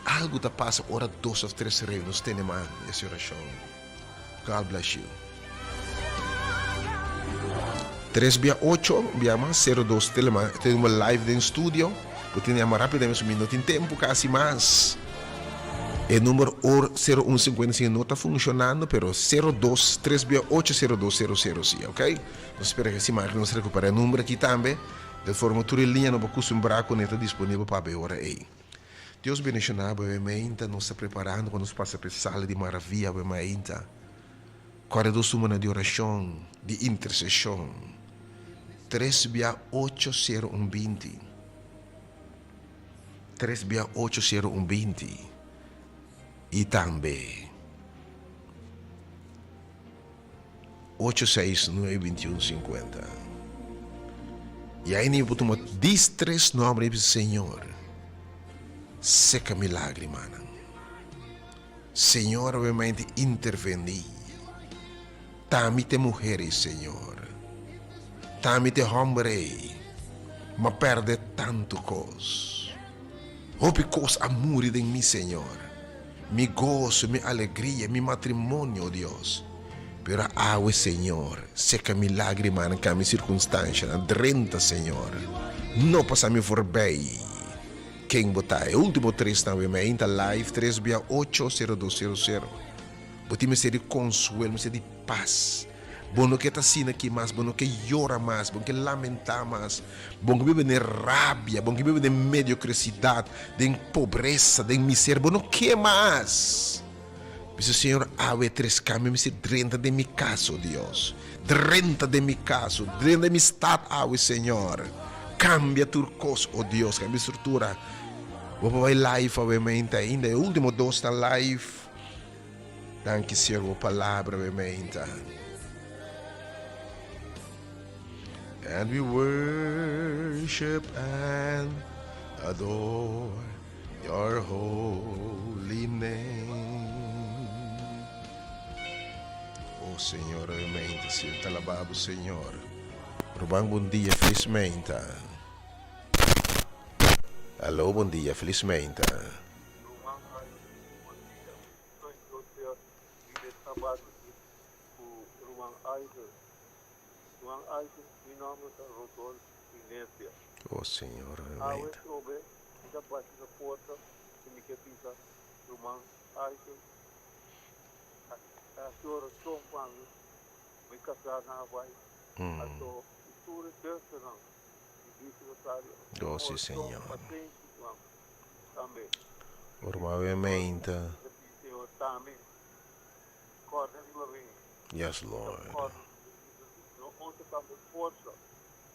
Algo ta pasa ora dos of tres reu nos tene man y haci oracion. God bless you. Tres bia ocho, bia mas, sero dos telema. Tenemos live den studio. Bo tin yama rapidamente, mi no tin tempo casi mas. E number or 0155 no ta funcionando, pero 02 3 bia 8 0200 sí, ok? Nos espera que siman nos recupera e number aki tambe. Del forma tur e liña no bo kustumbrá kuné ta disponibel pa bo e ora ei. Dios bendishoná bo e mainta nos ta preparando pa nos pasa pa e sala di maravia bo e mainta. Kòrda dos numbernan di orashon, di interseshon, tres bia ocho sero un binti, tres bia ocho sero un binti, i tambe Ocho seis nuebe bintiun sinkuenta. I ai mi por tuma dis tres nomber i bisa, Señor, seka mi lagrimanan. Señor, obviamente intervení. Ta mi t'e muher ei, Señor. Ta mi t'e homber ei. M'a perde tantu kos. Hopi kos a muri den mi, Señor. Mi goso, mi alegria, mi matrimonio, o Dios. Pero awe, Señor, seka mi lagrimanan, cambia mi circunstancianan, drenta, Señor. No pasa mi voorbij. Ken bo ta? E ultimo tresnan we mi ainda live, tres bia ocho, sero dos, sero sero. Bo tin mester di consuelo, mester di pas. Bo no ke ta asina aki mas, bo no ke yora mas, bo no ke lamentá mas, bo no ke biba den rabia, bo no ke biba den mediocresidad, den pobresa, den miseria, bo no ke mas. Bisa, Señor, awe tres cambio mester drenta den mi cas, oh Dios. Drenta den mi cas, oh, drenta den mi stad awe, Señor. Cambia tur cos, oh Dios, cambia estructura. Bo por bai live awe mente ainda, e ultimo dos ta live. Danki Señor bo palabra be meinta. And we worship and adore your holy name. Oh Señor, be meinta, Señor, te alababo, Señor. Ruman, bon dia, feliz meinta. Aló, bon dia, feliz meinta. Ruman, bon dia. Soy Joseph di e tabaco di cu Ruman Isaac. Ruman Isaac, mi nomber ta Rodolfo Inecia. Oh Señor, Awe trobe mi ta bati na porta y mi ke bisa Ruman Isaac a haci oracion pa mi, mi casá na Hawaii, anto y tur e zusternan di Bichi Rosario, Oh si oracion, Señor. pasenshi tambe. Ormablemente. Kòrda riba mi. Yes, Lord. Kòrda no otro tambe forsa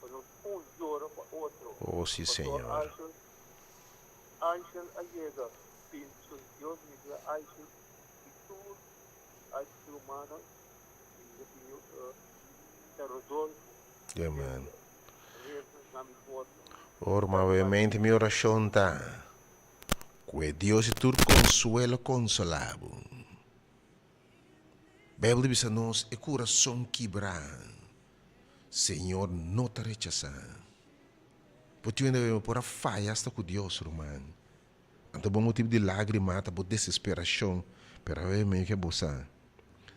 pa nos un yora pa otro. Oh, si, Pastor Señor. Aishel, Aishel a yega bin su Dios bendiga Aishel y tur Aishel su rumannan y mi ta pidi uh, Rodolfo Amen. reza na mi forsa. Oh, ruman, obviamente mi orashon ta ku e Dios di tur konsuelo konsolá bo. Beibel ta bisa nos e kurason kibrá Señor no ta rechasá. Bo tin wende bo por a faya asta ku Dios, ruman. Anto bo motibu di lágrima ta bo desesperashon, pero awe mi ke bo sa,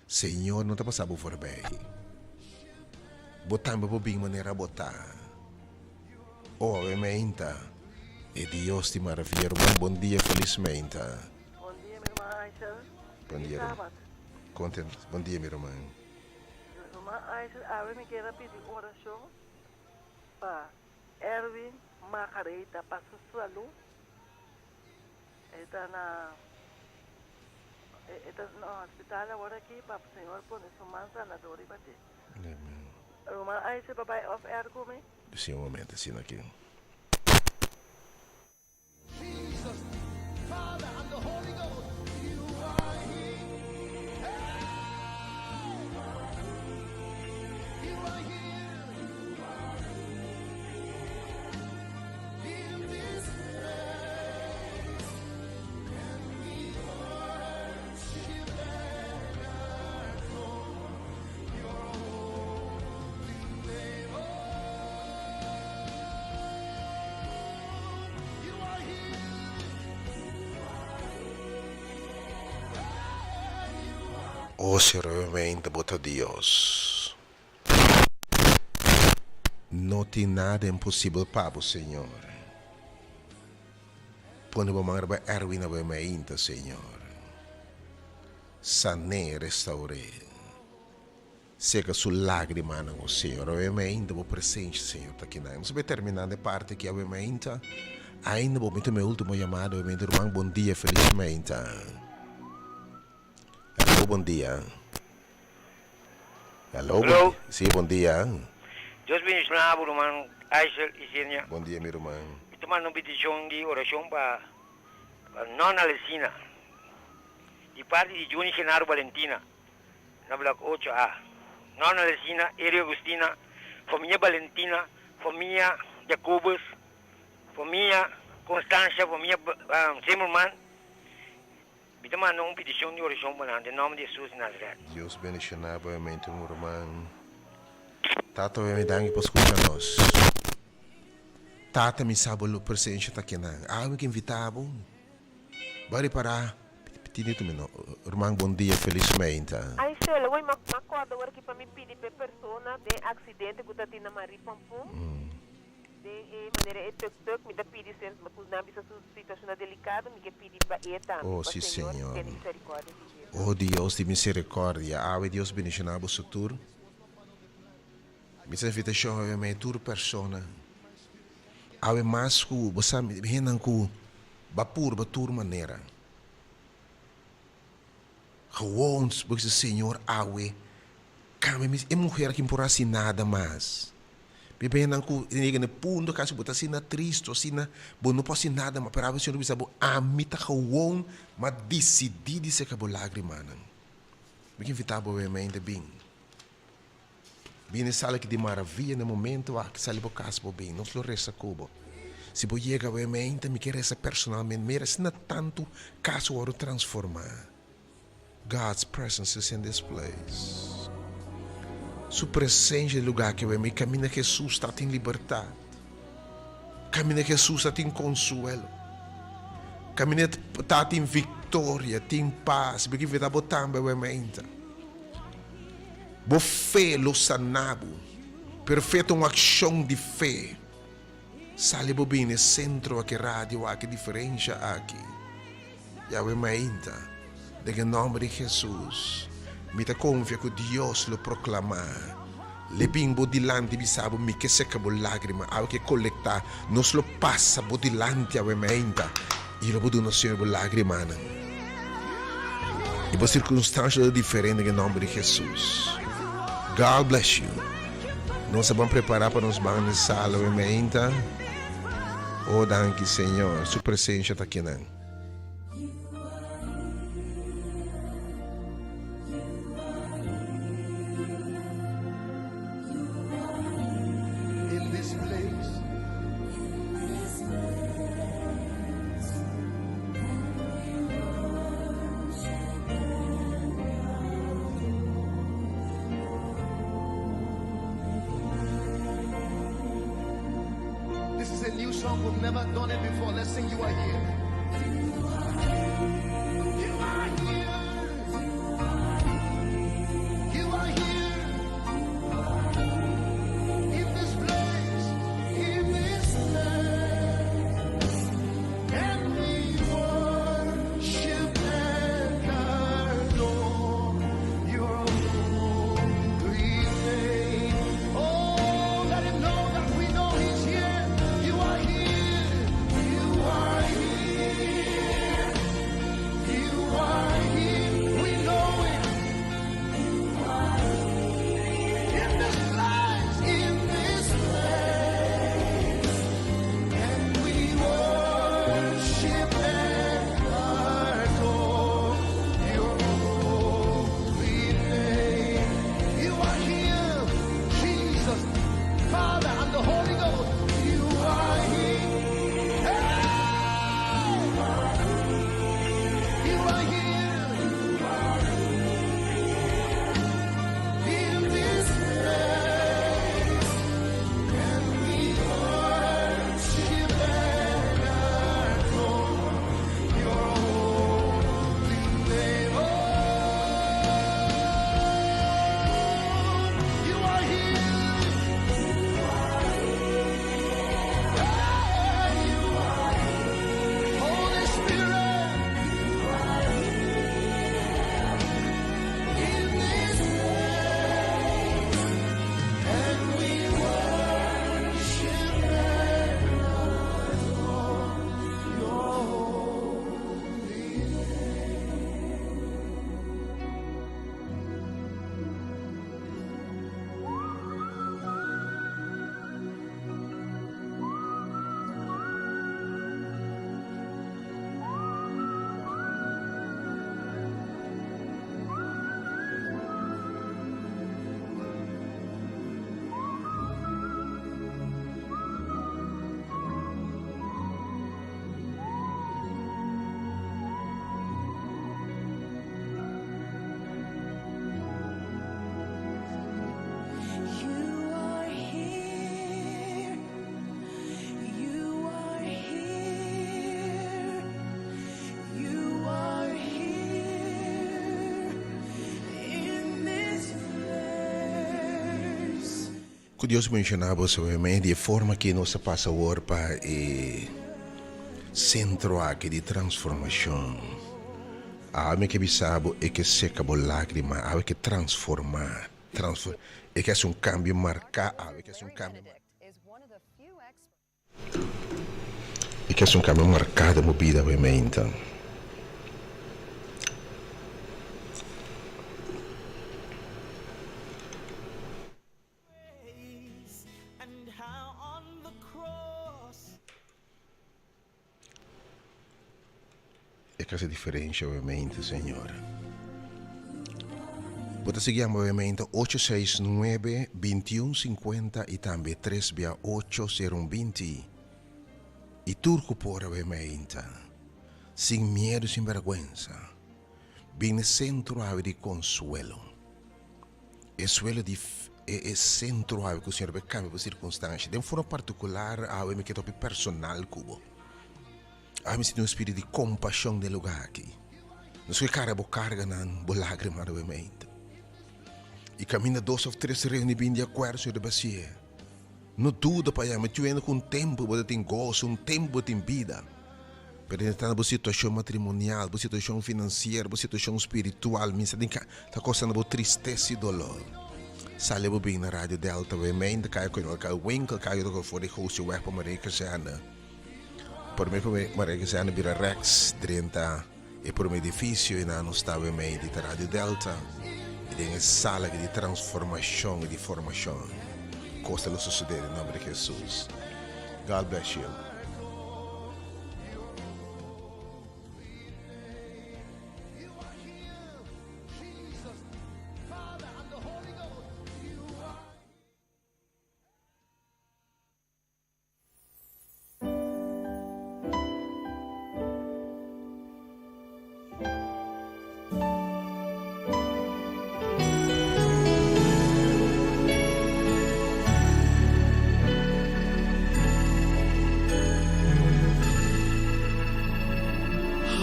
Señor no ta pasa bo forbei. Bo tambe por bin manera bo ta. Oh, awe meinta, e Dios di maravia, ruman. Bon dia, felis meinta. Bon dia, mi ruman Aisel. Bon Feliz dia, ruman. sábado. Konten, bon dia, mi ruman. Ruman Aisel, awe mi kier a pidi orashon pa Erwin Margaretha pa su salú. E ta na e ta na hospital awor aki pa Señor pone su man sanador riba dje. Amen. Ruman Aisel pa bai off air ku mi? Si un momento, asina aki. O Señor, bo ta Dios. No tin nada imposibel pa bo, Señor. Pone bo man riba Erwin awe mainta, Señor. San'é, restaur'é. Seka su lágrimanan, o Señor. Awe mainta bo presencia, Señor, ta kinan. Nos a bay terminando e parti aki awe mainta. Ainda bo mete mi ultimo yamada awe mainta. Ruman, bon dia, feliz mainta. Hello, bon dia. Hello, bon Hello. dia. Sí, bon dia. Dios bendiciona bo ruman Aisel y Senia. Bon dia, mi ruman. Mi ta manda un peticion di oracion pa pa Nona Lecina di parti di Juni Genaro Valentina na blok ocho A. Nona Lecina, Erio Agustina, famia Valentina, famia Jacobus, famia Constancia, famia Zimmerman. Mi ta manda un peticion di oracion pa nan den nomber di Jesus di Nazaret. Dios bendiciona bo mente un ruman. Tata mi danki pa scucha nos. Tata mi sa bo lo presencia ta kinan. Awe mi ke invita bo. Bo a repara Tinito mi no. Ruman bon dia feliz meinta. Ay Shirley, woy ma corda ora ki pa mi pidi p'e persona den accidente cu ta tin na Marie Pompon. Den e manera e tuk tuk mi ta pidi sen ku nan bisa su situashon ta delikado mi ke pidi pa e tambe Oh pa si Señor Señor. tene misericordia di dje. Oh Dios di misericordia awe Dios bendiciona boso tur. Mi ta invitacion awe mei tur persona awe mas ku bo sa hendenan ku ba purba tur manera gewoon bo bisa Señor awe Cambia mi e muher aki por haci nada mas. Mi benen cu yega na e punto casi bo ta asina tristo, asina bo no por haci nada mas, pero awe Señor ta bisa bo, ami ta gewoon ma dicidi di seca bo lagrimanan. Mi ke invita bo awe mente bin. Bin na e sala aki di maravia na e momento aki, sali bo cas bo bin, nos lo reza cu bo. Si bo yega awe mente mi ke reza personalmente, mira asina tanto cas worde transforma. God's presence is in this place. Su presencia den lugar aki awor. Camina Jesus ta tin libertad. Camina Jesus ta tin consuelo. Camina ta tin victoria, tin paz. Bo ke bo tambe awor meinta. Bo fe lo sana bo. Pero fe ta un accion di fe. Sali bo bini e centro aki radio aki diferencia aki. Yahweh mainta, den e nomber di Jesus, mi ta confia cu Dios lo proclama. Le bin bo dilanti bisa bo mi ke seca bo lagrima, awe ke colecta, nos lo pasa bo dilanti awe mainta y lo bo duna Señor bo lagrimanan. I bo sirkunstansha lo ta diferente den e nòmber di Hesus. God bless you. Nos a ban prepará pa nos ban den sala awe meinta. Oh, danki Señor. Su presensha ta akinan. In this place. This is a new song, we've never done it before. Let's sing You Are Here. You are here. You are here. In this place, in this place. And we worship and adore your holy name. Oh, let him know that we know he's here. You are here. You are here. You are here. We know it. In this place, in this place. And we worship and adore your holy name. You are here, Jesus, Father, and the Holy Ghost. You are here. Hey! You are here. In this place. And we worship and adore your holy name. Oh, you are here. Hey, you are here. Holy Spirit. In this place. And we worship and adore your holy name. You are here. You are here. You are here in this place. Ku Dios benshoná boso awe di e forma ki nos a pasa awor pa e sentro aki di transformashon. Awe mi ke bisa bo e ke seka bo lágrima, awe ke transformá, transfor, e ke hasi un kambio marká, awe ke hasi un kambio e ke hasi un kambio marká den bo bida awe meinta. E ta hasi diferensha obviamente Señor. Bo ta sigui yama obviamente ocho seis nuebe bintiun sinkuenta i tambe tres bia ocho sero un binti i tur ku por obviamente sin miedu sin bergwensa bin na e sentro awe di konsuelo. E suelo di e e sentro awe ku Señor a cambia bo circunstancia. Den forma particular awe mi ke topi personal ku bo. Awe mi sinti un spiritu di compasion den lugar aki. Nos ke carga bo carganan, bo lagrimanan awe mente. I caminda dos of tres reuni bin di acuerdo Señor ta basie. No duda pa yama chuendo ku un tempo bo ta tin goso, un tempo bo tin bida. Pero den ta bo situacion matrimonial, bo situacion financiero, bo situacion spiritual, mi sa den ka ta cosando bo tristesa y dolor. Sali bo bin na Radio Delta we mijn ta kai ku elka winkel kai ku for di goosje weg pa Maria Kazerne. Por mi pa Maria Kazerne bira rechts drenta. E prome edifisio ei nan nos ta mei di ta Radio Delta i den e sala di transformashon i di formashon. Kos ta lo sosodé den nomber di Hesus. God bless you.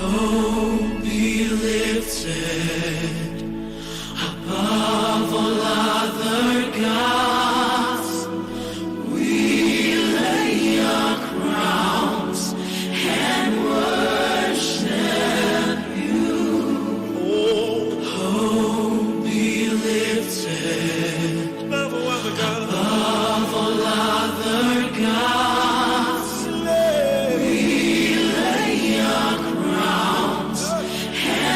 Hope be lifted above all other gods. We lay our crowns and worship you. Hope be lifted above all other gods.